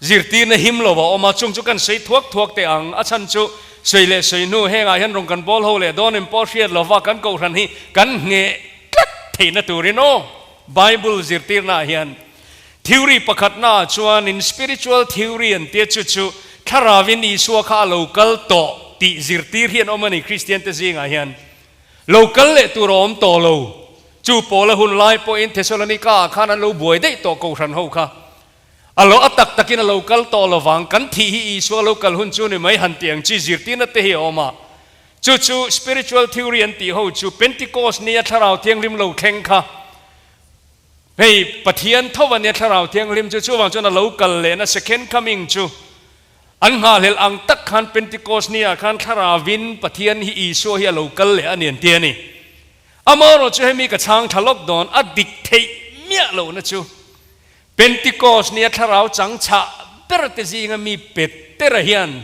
Zirtirna him lo a awm a, chung chu kan sawi thuak thuak teh ang. A chhan chu sawi leh sawi hnu hengah hian rawn kan bawl ho leh dawn em pawh hriat lova kan kohhran hi kan ngheh tlat theihna turin aw. Bible zirtirnaah hian theory pakhatnaah chuanin spiritual theory an tia chu chu thlarauin Isua kha a lo kal tawh tih zirtir hi an awm a ni Kristiante zingah hian. Lo kal leh tur a awm tawh lo. Chu Paula hun lai pawhin Thesalonika-ah khan an lo buai daih tawh kohhran ho kha. A lo a tak takin a lo kal tawh lovang, kan thih hi Isua lo kal hun chu ni mai han tih ang chi zirtirna te hi a awm a. Chu chu spiritual theory an tih ho chu Pentecost nia Thlarau Thianghlim lo thleng kha hei Pathian tho a nia Thlarau Thianghlim chu chuvang chuan a lo kal lehna second coming chu an nghahhlelh ang tak khan Pentecost nia khan Thlarauvin Pathian hi Isua hi a lo kal leh a ni an ti a ni. Amaherawh chu hemi ka chhang tha lawk dawn a dik theih miah lohna chu Pentikos nia thlarau chang chhah ber te zinga mi Petera hian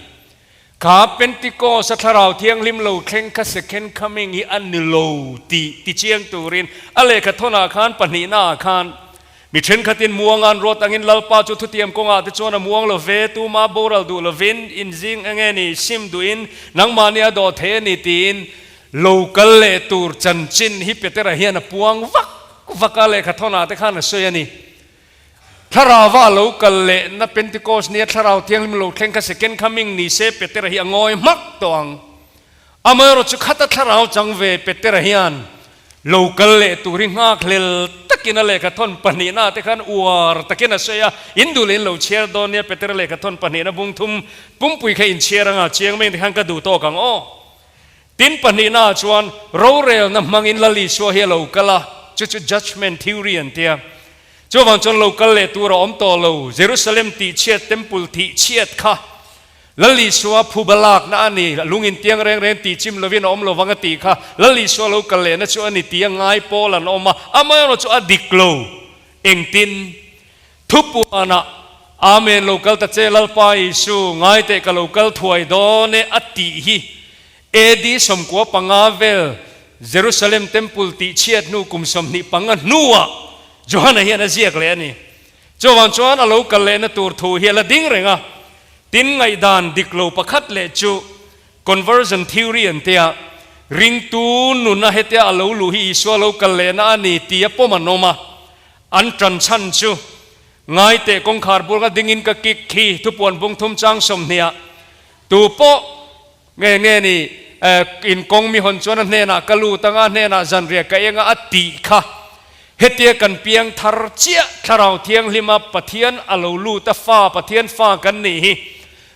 kha Pentikos a thlarau thianghlim lo thleng kha second coming hi a ni lo tih tichiang turin a lehkha thawnah khan pahnihnaah khan mi thenkhatin muang an ruat angin Lalpa chu thutiam kawngah te chuan a muang lo ve, tuma boral duh lovin inzing enge ni sim duhin nangmahni a dawh thei a ni tiin lo kal leh tur chanchin hi Petera hian a puang vak Vaka lehkha thawnah te khan a sawi a ni. Thlarauva a lo kal leh na Pentecost nia Thlarau Thianghlim lo thleng kha second coming ni se Petera hi a ngawi hmak tawh ang. Amaherawh chu khata Thlarau chang ve Petera hian lo kal leh tur hi nghakhlel takin a lehkha thawn pahnihna te khan uar takin a sawi a, in duh leh in lo chhiar dawn nia Petera lehkha thawn pahnihna bung thum pumpui kha in chhiar anga chiang mai te khan ka duh tawk ang aw. Tin pahnihnaah chuan rorelna hmangin Lal Isua hi a lo kal a, chu chu judgement theory an tia. Chuvang chuan lo kal leh tur a awm tawh lo, Jerusalem tihchhiat, temple tihchhiat kha Lal Isua phuba lakna a ni, lung intiang reng reng tihchim lovin a awm lovang a tih kha Lal Isua lo kal lehna chu a ni tih a ngai pawl an awm a, amaherawh chu a dik lo. Engtin? Thupuanah, Amen, lo kal ta che Lalpa Isu, ngai teh ka lo kal thuai dawn e a tih hi AD 95 vel Jerusalem Temple tih chhiat hnu kum 25 hnuah Johana hian a ziak leh a ni. Chuvang chuan a lo kal lehna tur thu hi a la ding reng a. Tin, ngaihdan dik lo pakhat leh chu Conversion theory an tia, ringtu nuna hetia a lo luh hi Isua lo kal lehna a ni tia pawm an awm a. An ṭan chhan chu, Ngai teh kawngkhar bul nga dingin ka kik khi thupuan bung thum chang sawmhniah tu pawh nge nge ni in kawng mi hawn chuan a hnenah ka lut anga a hnenah zanriah ka eng a a tih kha hetia kan piang thar chiah thlarau thianghlima Pathian a lo lut a fa Pathian fa kan nih hi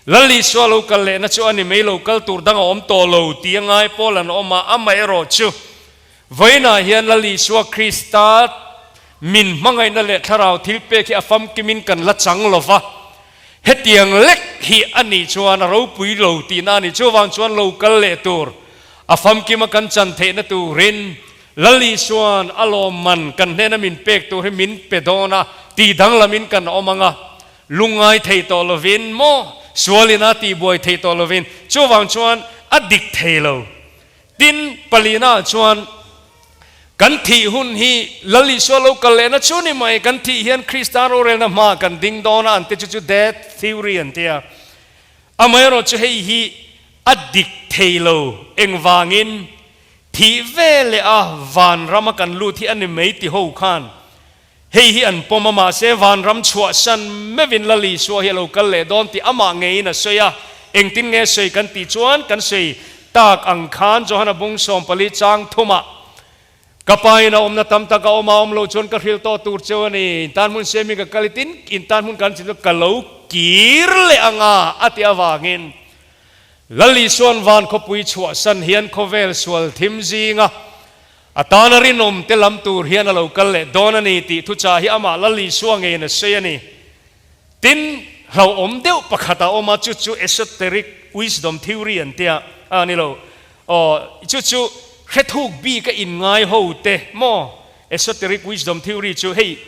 Lal Isua lo kal lehna chu a ni mai lo kal tur dang a awm tawh lo tih a ngai pawl an awm a amaherawh chu Vawiinah hian Lal Isua Krista min hmangaihna leh thlarau thil pek hi a famkimin kan la chang lo va, hetiang lek hi a nih chuan a ropui lo tihna a ni. Chuvang chuan lo kal leh tur, a famkima kan chan theihna turin Lal Isua'n a lawmman kan hnena min pek tur hi min pe dawn a, tih danglamin kan awm ang a, lungngai thei tawh lovin maw, sualina tihbuai thei tawh lovin, chuvang chuan a dik thei lo. Tin, palina chuan kan thih hun hi Lal Isua lo kal lehna chu ni mai, kan thih hian Krista rorelna hma kan ding dawn a an ti chu chu death theory an ti a. Amaherawhchu hei hi a dik thei lo, engvangin thih ve leh a vanram a kan lut hi a ni mai ti ho khan hei hi an pawm a, mahse vanram chhuahsan meuhin Lal Isua hi a lo kal leh dawn tih amah ngeiin a sawi a, engtin nge sawi kan tih chuan kan sawi tak ang khan Johana bung 14 chang thumah Ka pa in a awmna tam tak a awm a, awm lo chuan ka hrilh tawh tur cheu a ni. In tan hmun siamin ka kal i tin, in tan hmun kan chin chu ka lo kir leh ang a, a ti avangin Lal Isua'n van khawpui chhuahsan hian khawvel sual thim zinga a tana rinawm te lam tur hian a lo kal leh dawn a ni tih thuchah hi amah Lal Isua ngeiin a sawi a ni. Tin, hlauhawm deuh pakhat a awm a, chu chu esoteric wisdom theory an tia a ni lo. Aw, chu chu hrethuk bik a inngai ho te maw? Esoteric wisdom theory chu hei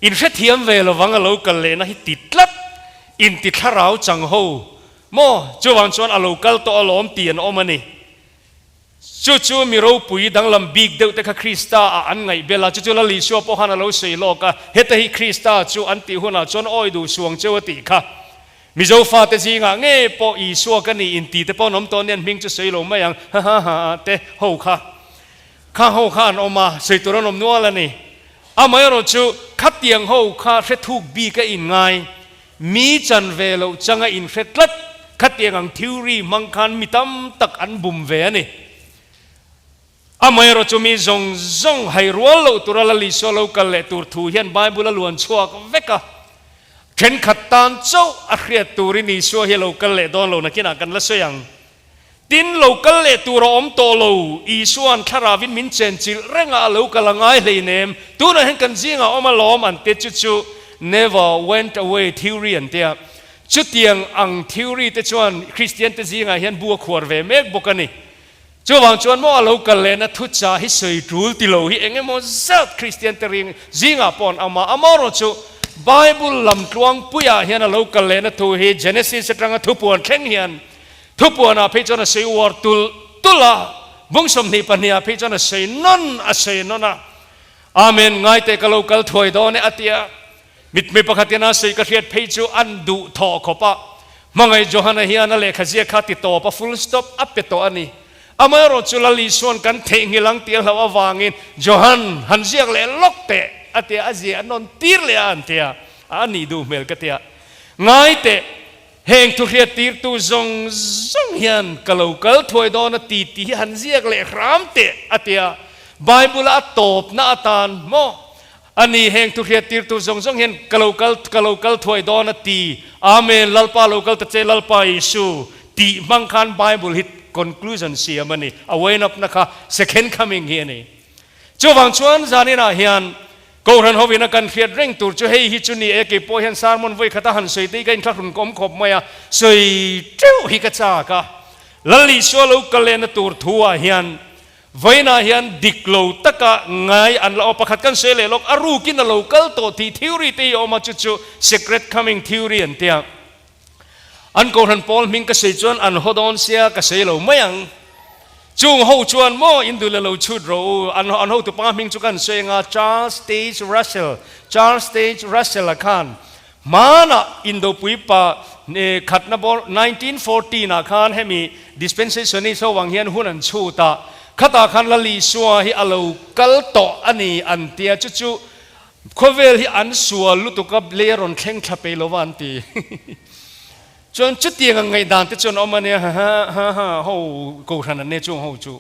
inhrethiam ve lovang a lo kal lehna hi ti tlat, inti thlarau chang ho maw? Chuvang chuan a lo kal tawh alawm tih an awm a ni. Chu chu mi ropui danglam bik deuh te kha Krista ah an ngaih bel a, chu chu Lal Isua pawh khan a lo sawi lawk a, heta hi Krista chu an tih hunah chuan awi duh suang cheu a tih kha. Mizo fate zingah nge pawh Isua ka nih inti te pawh an awm tawh anian hming chu sawi lo mai ang, ha ha ha te ho kha. Kha ho kha an awm a, sawi tur an awm nual a ni. Amaherawh chu khatiang ho kha hrethuk bik a inngai. Mi chan ve loh changa inhre tlat, khatiang ang theory hmang khan mi tam tak an bum ve a ni. Amaherawh chu mi zawng zawng hai rual loh tura Lal Isua lo kal leh tur thu hian Bible a luan chhuak vek a. Thenkhat tan chauh a hriat turin Isua hi a lo kal leh dawn lo nakinah kan la sawi ang. Tin, lo kal leh tur a awm tawh lo, Isua'n thlarauin min chenchilh reng a, a lo kal a ngai hleinem, tunah hian kan zingah a awm alawm an ti chu chu never went away theory an ti a. Chutiang ang theory te chuan Kristian te zingah hian bu a khuar ve mek bawk a ni. Chuvang chuan maw a lo kal lehna thuchah hi sawi tul ti lo hi eng emaw zat Kristian te ring zingah pawh an awm a, amaherawhchu Bible lam tluangpuiah hian a lo kal lehna thu hi Genesis atanga thupuan thleng hian Thupuanah phei chuan a sawi uar tulh tulh a, bung 22 ah phei chuan a sawi nawn a sawi nawn a. Amen, ngai teh ka lo kal thuai dawn e a ti a. Mitmei pakhat in a sawi ka hriat phei chu an duh thawh khawp a. Hmangaih Johana hian a lehkha ziak kha ti tawp a, full stop a pe tawh a ni. Amaherawh chu Lal Isua'n kan theihnghilh ang tih a hlauh avangin Johan han ziak leh lawk teh a ti a, a ziah nawn tir leh a an ti a, a nih duh hmel ka ti a. Ngai teh. Heng thu hriattirtu zawng zawng hian ka lo kal thuai dawn a ti tih hi han ziak leh hram teh a ti a, Bible-a a tawpna atan maw a ni heng thu hriattirtu zawng zawng hian ka lo kal ka lo kal thuai dawn a ti, Amen, Lalpa lo kal ta che Lalpa Isu tih hmang khan Bible hi conclusion siam a ni, a wind up na kha second coming hi a ni. Chuvang chuan zaninah hian Kohhran hovin a kan hriat reng tur chu hei hi chu ni e, kei pawh hian sermon vawi khata han sawi te hi ka inthlahrun ka awm khawp mai a, sawi teuh hi ka chak a. Lal Isua lo kal lehna tur thu ah hian vawiinah hian dik lo taka ngai an la aw pakhat kan sawi leh lawk, a rukin a lo kal tawh tih theory te hi a awm a, chu chu secret coming theory an tia. An Kohhran pawl hming ka sawi chuan an haw dawn sia ka sawi lo mai ang. Chung ho chuan maw in duh le lo chhut rawh u. An an hotu pa hming chu kan sawi anga Charles Taze Russell, Charles Taze Russell a khan hmanah Indopui pa khatna bawr 1914 ah khan hemi dispensationist ho ang hian hun an chhut a, khatah khan Lal Isua hi a lo kal tawh a ni an tia chu chu Khawvel hi an sual lutuk a, lei a rawn thleng thla pei lova an ti. Chuan chutiang ang ngaihdan te chuan awm a nia, ha ha ha ha ho kohhran an nia chung ho chu.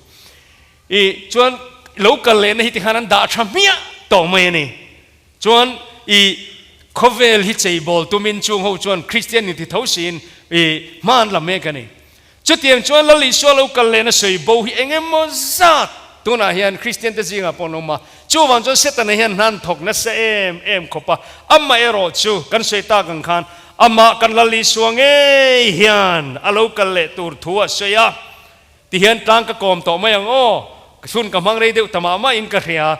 I chuan lo kal lehna hi tikhan an dah tha hmiah tawh mai a ni. Chuan i khawvel hi cheibawl tumin chung ho chuan Kristian inti tho siin i hma an la mek a ni. Chutiang chuan Lal Isua lo kal lehna sawi bo hi eng emaw zat tunah hian Kristian te zingah pawh an awm a. Chuvang chuan Setana hian hna an thawk nasa em em khawp a. Amaherawh chu kan sawi tak ang khan amah kan Lal Isua ngei hian a lo kal leh tur thu a sawi a. Tihian tlang ka kawm tawh mai ang aw, chhun ka hmang rei deuh ta mah mahin ka hria.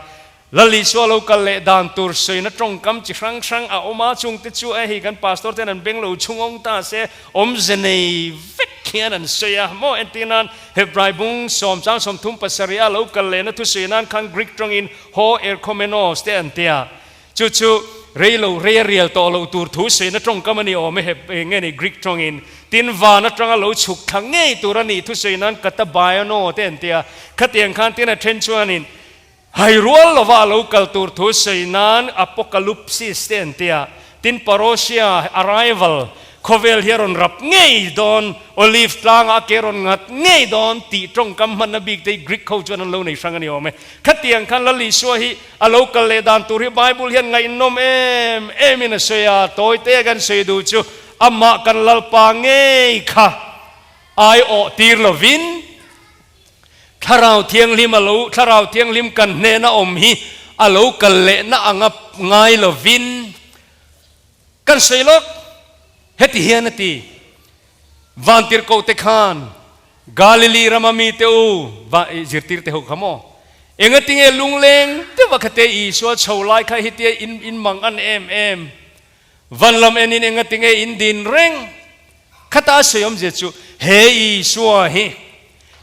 Lal Isua lo kal leh dan tur sawina tawngkam chi hrang hrang a awm a, chungte chu e hei kan pastor ten an beng lo chhungawng ta se, awmze nei vek hian an sawi a maw? Entir nan Hebrai bung sawm chang 37 a lo kal lehna thu sawi nan khan Greek tawngin ho erchomenos te an ti a, chu chu. rei lo rei a rial tawh loh tur thu sawiin a tawngkam a ni awm e, he nge ni Greek tawngin. Tin, van atanga lo chhuk thla ngei tur a nih thu sawi nan katabaiono te an ti a. Khatiang khan tin a then chuanin hai rual lova a lo kal tur thu sawi nan apokalupsis te an ti a. Tin, parousia, arrival, khawvel hi a rawn rap ngei dawn, olive tlangah a ke rawn nghat ngei dawn tih tawngkam hmanna bik te hi Greek ho chuan an lo nei hrang a ni awm e. Khatiang khan Lal Isua hi a lo kal leh dan tur hi Bible hian ngaihnawm em emin a sawi a, tawi te kan sawi duh chu amah kan Lalpa ngei kha aiawh tir lovin Thlarau Thianghlim a lo Thlarau Thianghlim kan hnena awm hi a lo kal lehna anga ngai lovin kan sawi lawk. Heti hian a ti, Vantirhkohte khan Galili rama mite u, va zirtirte ho kha maw? Engatinge lungleng deuha khate Isua chho lai kha hitia in in mang an em em? Van lam enin engatinge in din reng? Khata a sawi awmzia chu he Isua hi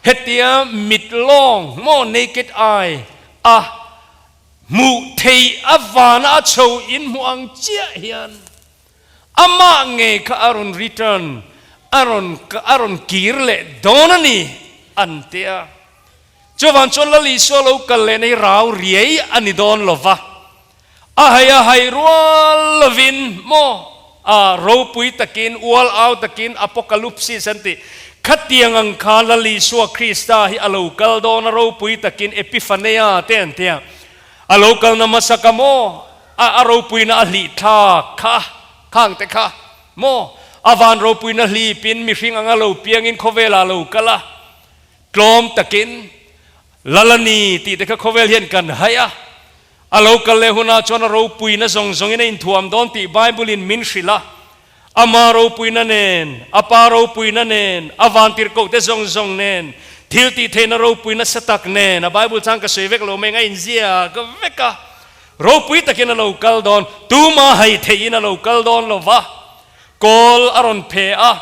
hetia mit lawng maw, naked eye, a hmuh theih a vana a chho in hmuh ang chiah hian Amah ngei kha a rawn return, a rawn a rawn kir leh dawn a ni, an ti a. Chuvang chuan Lal Isua lo kal leh nei rau riai a ni dawn lo va, a hei a hai rual lovin maw, a ropui takin, ual au takin, apokalupsis an ti, khatiang ang kha Lal Isua Krista hi a lo kal dawn a ropui takin, epiphaneia te an ti a, a lo kalna hmasa ka maw? A a ropuina a hlih thlak kha, khang te kha maw? A van ropuina hlipin mihring anga lo piangin khawvelah lo kal a, tlawm takin Lalani tih te kha khawvel hian kan haih a, a lo kal leh hunah chuan a ropuina zawng zawngin a inthuam dawn tih Bible-in min hrilh a, Ama ropuina nen, a Pa ropuina nen, a vantirhkoh te zawng zawng nen, thil tih theihna ropui nasa tak nen, a Bible chang ka sawi vek lo mai eng a inziak vek a, ropui takin a lo kal dawn, tuma hai theihin a lo kal dawn lo va, kawl a rawn phe a,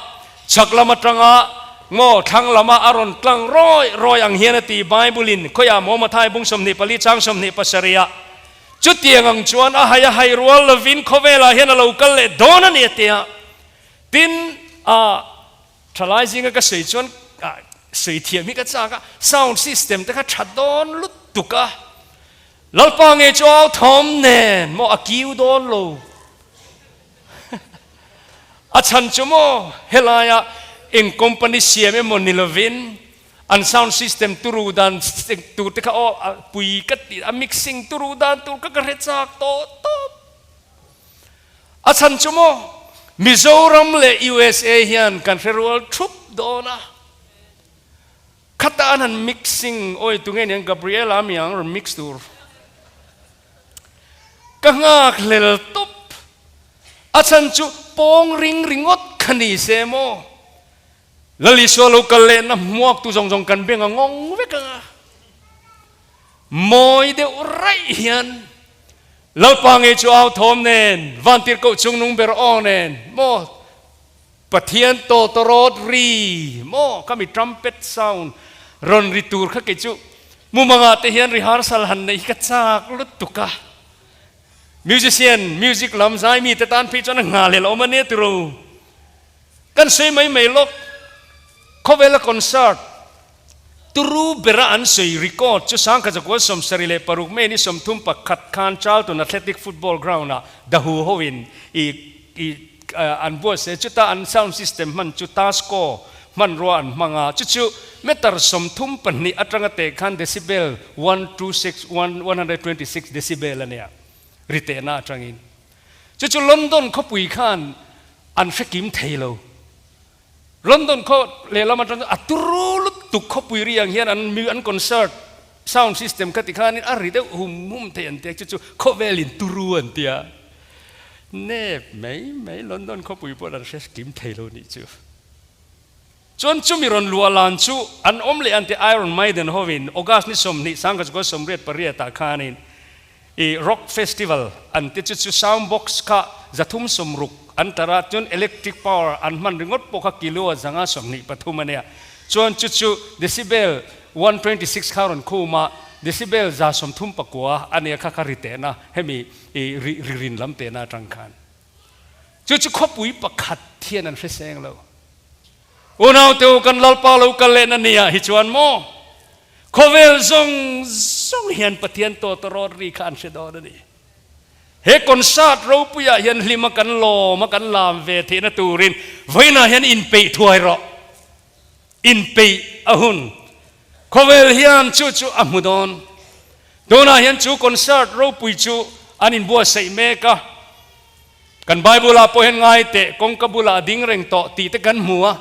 chhak lam atanga ngaw thlang lama a rawn tlang rawi rawi ang hian a ti Bible-in khawiah maw Mathai bung 24 chang 27 ah. Chutiang ang chuan a hai a hai rual lovin khawvelah hian a lo kal leh dawn a ni a ti a. Tin, a thalai zinga ka sawi chuan sawi thiam hi ka chak a, sound system te kha tha dawn lutuk a, Lalpa nge chu au thawm nen maw a kiu dawn lo. A chhan chu maw helaia eng company siam emaw ni lovin An sound system turu dan tur te kha aw a pui ka ti a mixing turu dan tur kha ka hre chak tawh tawp. A chhan chu maw Mizoram leh USA hian kan hre rual thup dawn a. Khata an han mixing awi tunge niang Gabriela mi ang rawn mix tur. Ka nghak hlel tawp. A chhan chu pawng ring ringawt kha ni se maw. Lal Isua lo kal lehna hmuaktu zawng zawng kan beng a ngawng vek ang a. Mawi deuh raih hian Lalpa ngei chu au thawm nen, vantirhkoh chungnung ber aw nen, maw Pathian tawtawrawt ri, maw ka mi trumpet sound rawn ri tur kha kei chu mumangah te hian rehearsal han neih hi ka chak lutuk a. Musician, music lam zai mite tan phei chuan a nghalel awm a nia tiro. Kan sawi mai mai lawk, khawvela concert turu bera an sawi record chu Sangkhazakual 76 May ni 31 khan Charlton Athletic Football Ground-ah The Who hoin i i an buatsaih a, chuta an sound system hman chu Tasco hmanrua an hmang a, chu chu meter 32 atanga teh khan decibel one two six one 126 decibel a nia ri tehna atangin. Chu chu London khawpui khan an hre kim thei lo. London khaw lehlam atang chuan a turu lutuk khawpui ri ang hian an an concert sound system kha ti khanin a ri deuh hum hum thei an tia, chu chu khawvelin turu an tia. Nep mai mai London khawpui pawh an hre kim thei lo nih chu. Chuan chumi rawn luah lan chu an awm leh an ti Iron Maiden hovin August ni 20 1988 ah khanin I rock festival an ti chu chu sound box kha 360 an tar a, chuan electric power an hman ringawt pawh kha kilo a 123 a nia. Chuan chu chu decibel 126 kha rawn khum a, Decibel 39 a nia kha kha ri tehna hemi i ri ri rin lam tehna atang khan. Chu chu khawpui pakhat hian an hre seng lo. Unau te u kan Lalpa lo kal lehna nia hi chuan maw khawvel zawng zawng hian Pathian tawtawrawt ri kha an hre dawn a ni. He concert ropuiah hian hlima kan lawm a kan lam ve theihna turin vawiinah hian inpeih thuai rawh. Inpeih a hun. Khawvel hian chu chu a hmu dawn. Tunah hian chu concert ropui chu an inbuatsaih mek a. Kan Bible-ah pawh hian ngai teh kawngka bulah a ding reng tawh tih te kan hmu a.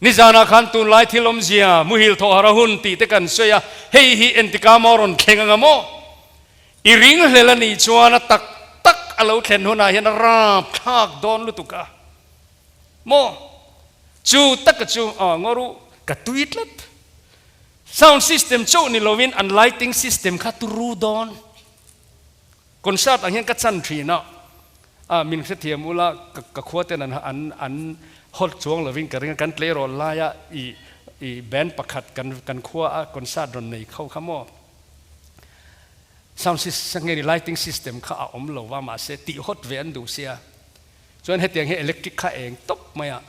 Nizanah khan tunlai thil awmzia muhil thawhar a hun tih te kan sawi a, hei hi entika maw rawn thleng anga maw? I ringhlel a nih chuan a tak tak a lo thlen hunah hian a rap thlak dawn lutuk a maw? Chu taka chu aw ngaw ru ka tui tlat. Sound system chauh ni lovin an lighting system kha turu dawn. Concert ang hian ka chan thin a, a min hrethiam ula ka khua ten an an an hawt chuang lovin ka ring a, kan tleirawl laia i i band pakhat kan kan khua a concert rawn nei kho kha maw? Sound system nge ni lighting system kha a awm lo va mahse tih hawt ve an duh sia chuan hetiang hi electric kha eng tawp mai a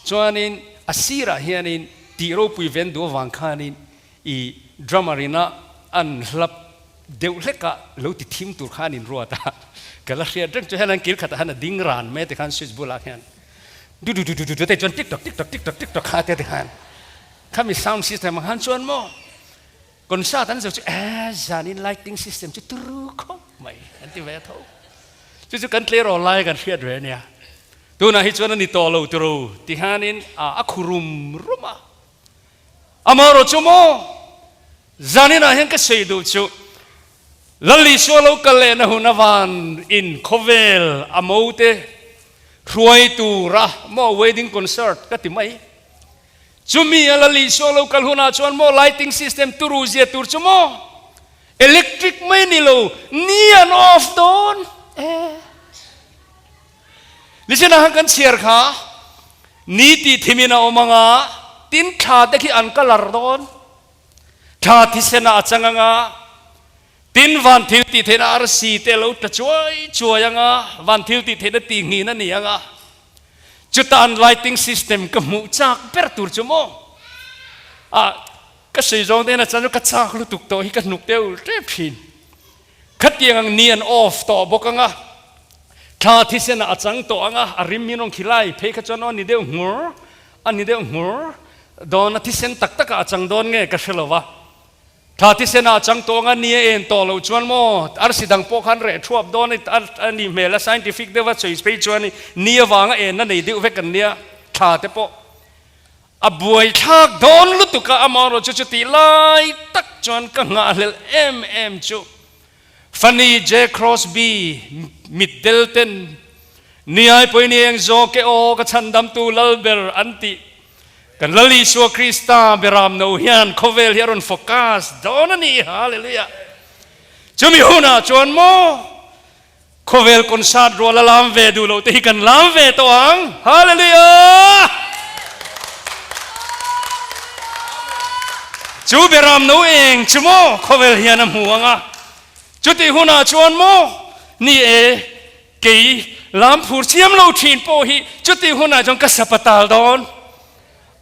chuanin a sirah hianin tih ropui ve an duh avang khanin i drummer ina an hlap deuh hleka lo ti thim tur kha an inruat a ka la hriat reng chu hian an kil khatah hian a ding ran mai a tikhan switch bulah khian du du du du du te chuan tik tok tik tok tik tok tik tok kha te tikhan khami sound system ang khan chuan maw Concert an zo chu eh zanin lighting system chu turu khawp mai an ti ve tho. Chu chu kan tleirawl lai kan hriat ve ania. Tunah hi chuan a ni tawh lo turu ti hianin a khu rum rum a. Amaherawh chu maw zaninah hian ka sawi duh chu Lal Isua lo kal lehna hun a van in khawvel a mote hruai tura maw wedding concert ka ti mai. Chumi a Lal Isua lo kal hunah chuan maw lighting system turu zia tur chu maw electric mai ni lo ni an off dawn e. Nichinah khan kan chhiar kha ni tih thimin a awm anga tin thla te khi an colour dawn. Thla thisen ah a chang anga tin van thil tih theihna arsi te a lo tla chuai chuai anga van thil tih theihna tih nghin a ni anga. Chuta an lighting system ka hmuh chak ber tur chu maw? Ah, ka sawi zawng te hian a chan chu ka chak lutuk tawh hi ka hnuk deuh tep thin. Khatiang ang ni an off tawh bawk ang a, thla thisen ah a chang tawh ang a, a rim min rawn khilai phei kha chuan aw ni deuh nghur, a ni deuh nghur dawn a thisen tak tak ah a chang dawn nge ka hre lo va. Thla thisen ah a chang tawh ang a, ni a en tawh loh chuan maw arsi dang pawh khan reh thuap dawn a ni hmel a, scientific deuh a sawi phei chuan ni avanga en a nei deuh vek an nia, thla te pawh a buaithlak dawn lutuk a, amaherawh chu chutih lai tak chuan ka nghahhlelh em em chu Fanny J Crosby mitdel ten Niai pawhin i eng zawk e aw ka chhandamtu Lalber an tih Kan Lal Isua Krista beram no hian khawvel hi a rawn focus dawn a ni. Hallelujah! Chumi hunah chuan maw khawvel concert rual a lam ve duh loh te hi kan lam ve tawh ang. Hallelujah! Chu beram no eng chu maw khawvel hian a hmu ang a. Chutih hunah chuan maw ni e Kei lam phur chiam lo thin pawh hi chutih hunah chuan ka sapatal dawn.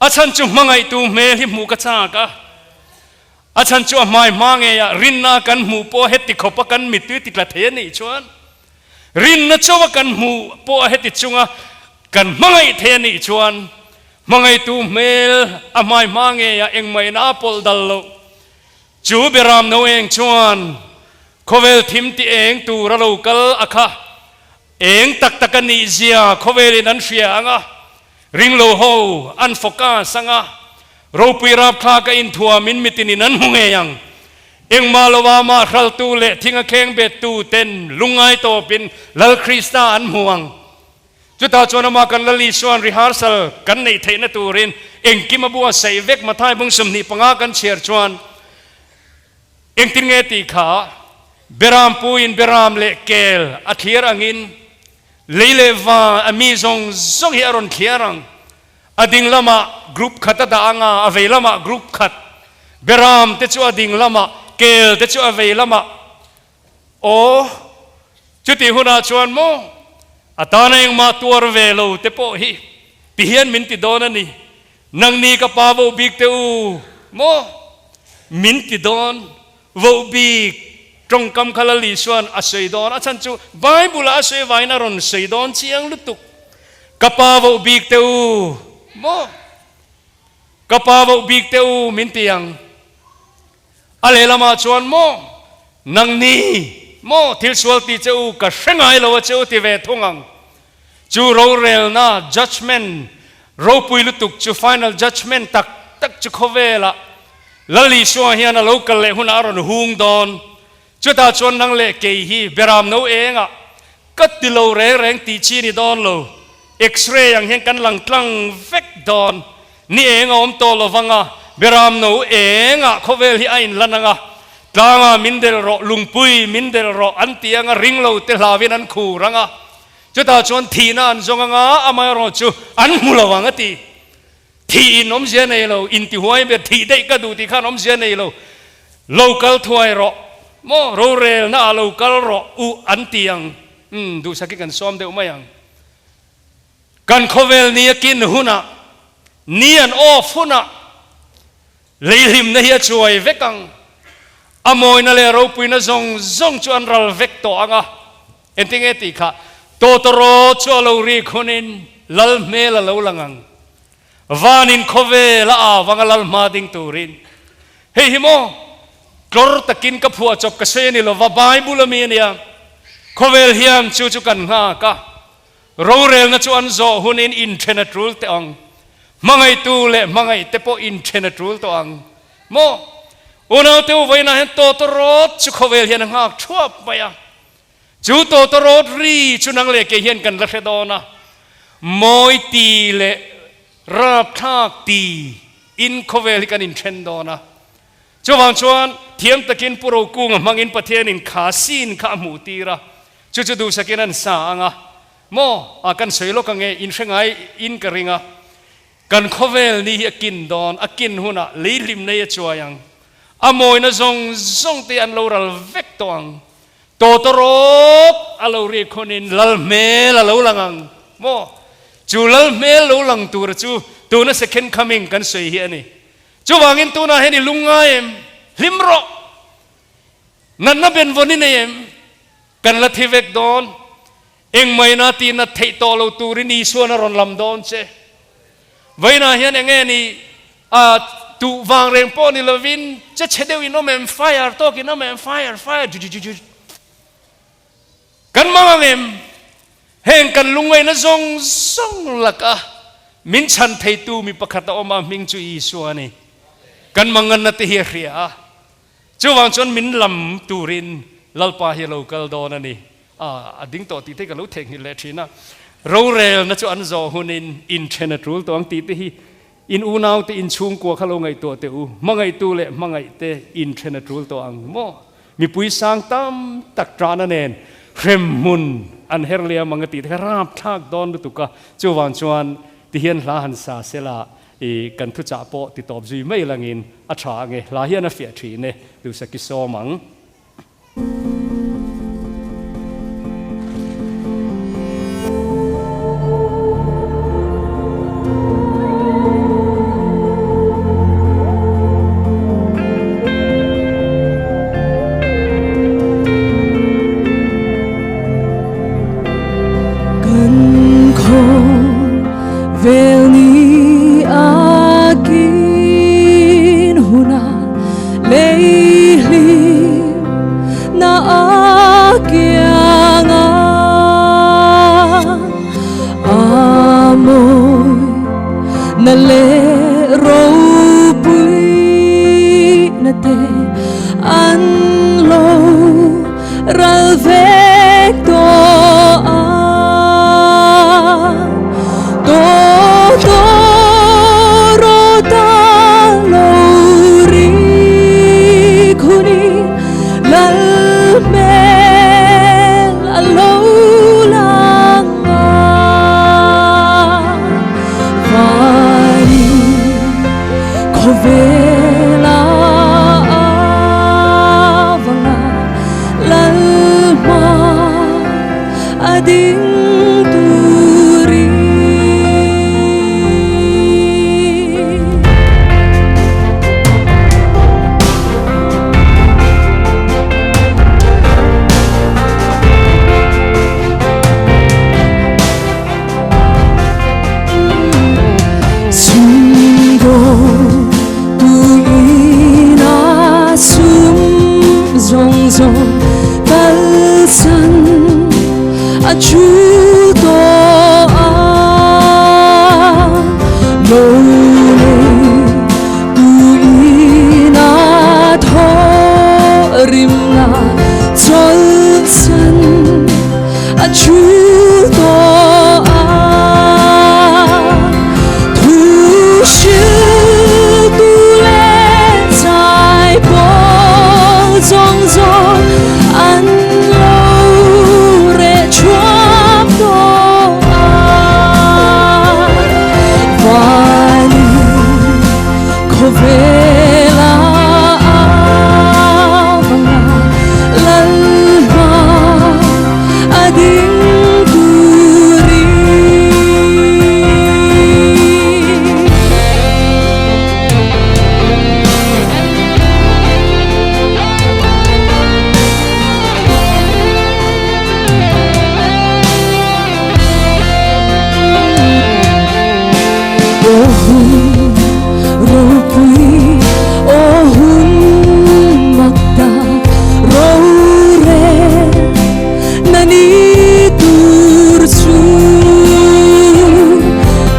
A chhan chu hmangaihtu hmel hi hmuh ka chak a. A chhan chu a hmai hma ngeiah rinna kan hmuh pawh heti khawpa kan mittui ti tla thei a nih chuan rinna chauha kan hmuh pawh a heti chunga kan hmangaih thei a nih chuan hmangaihtu hmel a hmai hma ngeiah engmahina a pawlh dal loh. Chu Beram no eng chuan Khawvel thim ti eng tur a lo kal a kha eng tak tak a nih zia khawvelin an hria ang a, ringlo ho an focus ang a, ropui rapthlak a inthuamin mitinin an hmu ngei ang. Engmah lova mah hraltu leh thing a kheng bettu ten lungngai tawpin Lal Krista an hmu ang. Chutah chuan amah kan Lal Isua'n rehearsal kan neih theihna turin engkim a buatsaih vek Mathai bung 25 kan chhiar chuan Engtin nge tih kha Beram puin Beram leh kel a thliar angin lei leh va a mi zawng zawng hi a rawn thliar ang. A ding lamah group khat a dah anga a vei lamah group khat. Beram te chu a ding lamah kel te chu a vei lamah. Aw, chutih hunah chuan maw a tana engmah tuar ve lo te pawh hi ti hian min ti dawn a ni. Nangni ka pa voh bik te u maw min ti dawn voh bik tawngkam kha Lal Isua'n a sawi dawn a chhan chu Bible ah a sawi vangin a rawn sawi dawn chiang lutuk ka pa voh bik te u maw ka pa voh bik te u min ti ang a lehlamah chuan maw nangni maw thil sual ti che u ka hre ngai lo a che u ti ve thung ang. Chu rorelna, judgement, ropui lutuk chu final judgement tak tak chu khawvelah Lal Isua hian a lo kal leh hunah a rawn hung dawn. Chutah chuan nang leh kei hi beram no engah ka ti lo reng reng tih chi ni dawn lo. X-ray ang hian kan lang tlang vek dawn. Ni eng a awm tawh lo vang a, beram no engah khawvel hi a inlan ang a, tlangah min del rawh, lungpui min del rawh an ti ang a, ring lo te hlauin an khur ang a. Chutah chuan thihna an zawng anga amaherawh chu an hmu lo ang a ti. Thih in awmzia nei lo, intihuai ber thih daih ka duh tih khan awmzia nei lo. Lo kal thuai rawh maw, rorelna ah lo kal rawh u an ti ang. Umm, duhsak hi kan sawm deuh mai ang. Kan khawvel ni a kin hunah, ni an off hunah, Leihlimna hi a chuai vek ang. A mawina leh ropuina zawng zawng chu an ral vek tawh ang a. Engtinge tih kha? Tawtawraw chu a lo rik hunin Lal hmel a lo lang ang. Vanin khawvel a au ang a Lal hma ding turin. Hei hi maw? Tlawr takin ka phuah chawp ka sawi a ni lova, Bible ami a nia. Khawvel hian chu chu kan nghak a. Rorelna chu an zawh hunin inthen a tul teh ang. Hmangaihtu leh hmangaihte pawh inthen a tul tawh ang. Maw? Unaute u vawiinah hian tawtawrawt chu khawvel hian a nghak thuap mai a. Chu tawtawrawt ri chu nang leh kei hian kan la hre dawn a. Mawi ti leh rapthlak ti in khawvel hi kan inthen dawn a. Chuvang chuan thiam takin Pu Rokunga hmangin Pathianin kha scene kha a hmuh tir a, chu chu duhsakin an sa ang a, maw a kan sawi lawk ange in hre ngai in ka ring a, kan khawvel ni hi a kin dawn, a kin hunah lei hlim nei a chuai ang, a mawina zawng zawng te an lo ral vek tawh ang, tawtawrawt a lo rik hunin lal hmel a lo lang ang, maw chu lal hmel lo lang tura chu tuna second coming kan sawi hi a ni. Chuvangin tunah hian i lung ngai em? Hlim rawh! Natna benvawn i nei em? Kan la thi vek dawn. Engmaina tih nat theih tawh lo turin Isuan a rawn lam dawn che. Vawiinah hian eng nge ni a tuh vang reng pawh ni lovin che chhe deuh in awm em? Fire tawk in awm em? Fire, fire, ju-ju-ju-ju. Kan mang ang em? Heng kan lungngaihna zawng zawng laka min chhan theitu mi pakhat a awm a, hming chu Isua a ni. Kan manganna te hi a hria a, chuvang chuan min lam turin Lalpa hi a lo kal dawn a ni. A ding tawh tih te ka lo theihnghilh leh thin a. Rorelna chu an zawh hunin inthen a tul tawh ang tih te hi in unaute in chhungkua kha lo ngaihtuah teh u. Hmangaihtu leh hmangaihte inthen a tul tawh ang maw? Mipui sang tam tak ṭahna nen hremhmun an her liam ang a tih te kha rapthlak dawn lutuk a, chuvang chuan tihian hla han sa sela i kan thuchah pawh ti tawp zui mai langin a ṭha ang e, hla hian a fiah ṭhin e, Duhsaki sawm ang. Kan khawvel ni a kin hunah lei hlim na a kiang a, a mawi na leh ropui na te an lo ral vek tawh a. Tawtawrawt a lo rik hun i lal hmel a lo lang a. Vani. thu tawh a, lo nei tuin a thaw rimna chawlhsan a thu tawh a, thu hriltu leh chai pawl zawng zawng an lo reh thuap tawh a, vanin khawvela avanga Lalhma a ding turin. Aw hun ropui, aw hun mak tak rorel na ni tur chu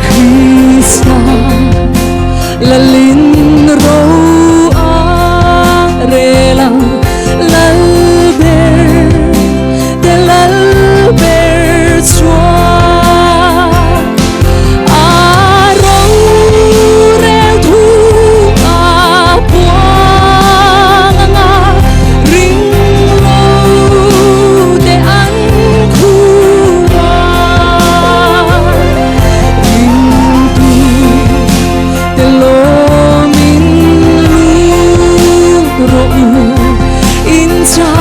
Krista Lalin ro a rel ang Lal ber te Lal ber chuan a rorel thu a puang ang a ring lo te an khur a ringtu te lawmin lut rawh u in cha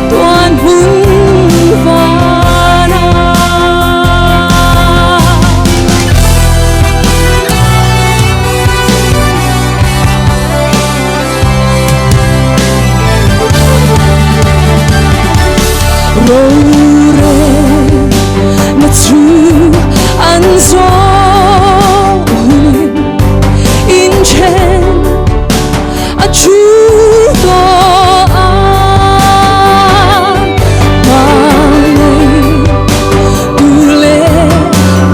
tuan hun vana. Rorel na chu an zawh hunin in then a thu tawh a hmangaih tu leh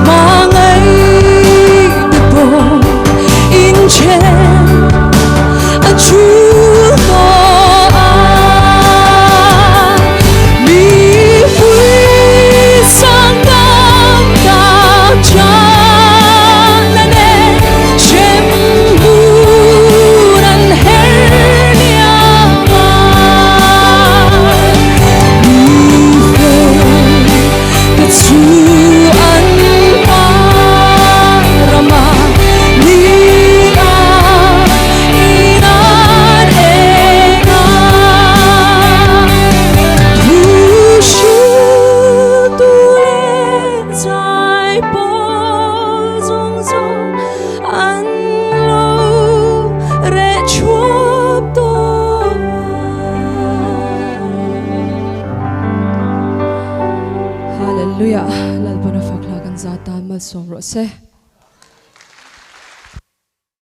hmangaih te pawh in then a thu tawh a mipui sang tam tak chana nen hremhmun an her niam a mifel te chu an hma rama ni a inan eng a thu hriltu leh chai pawl zawng zawng an lo reh thuap tawh a. Hallelujah! Lalpana fak hla kan za tan malsawm rawh se.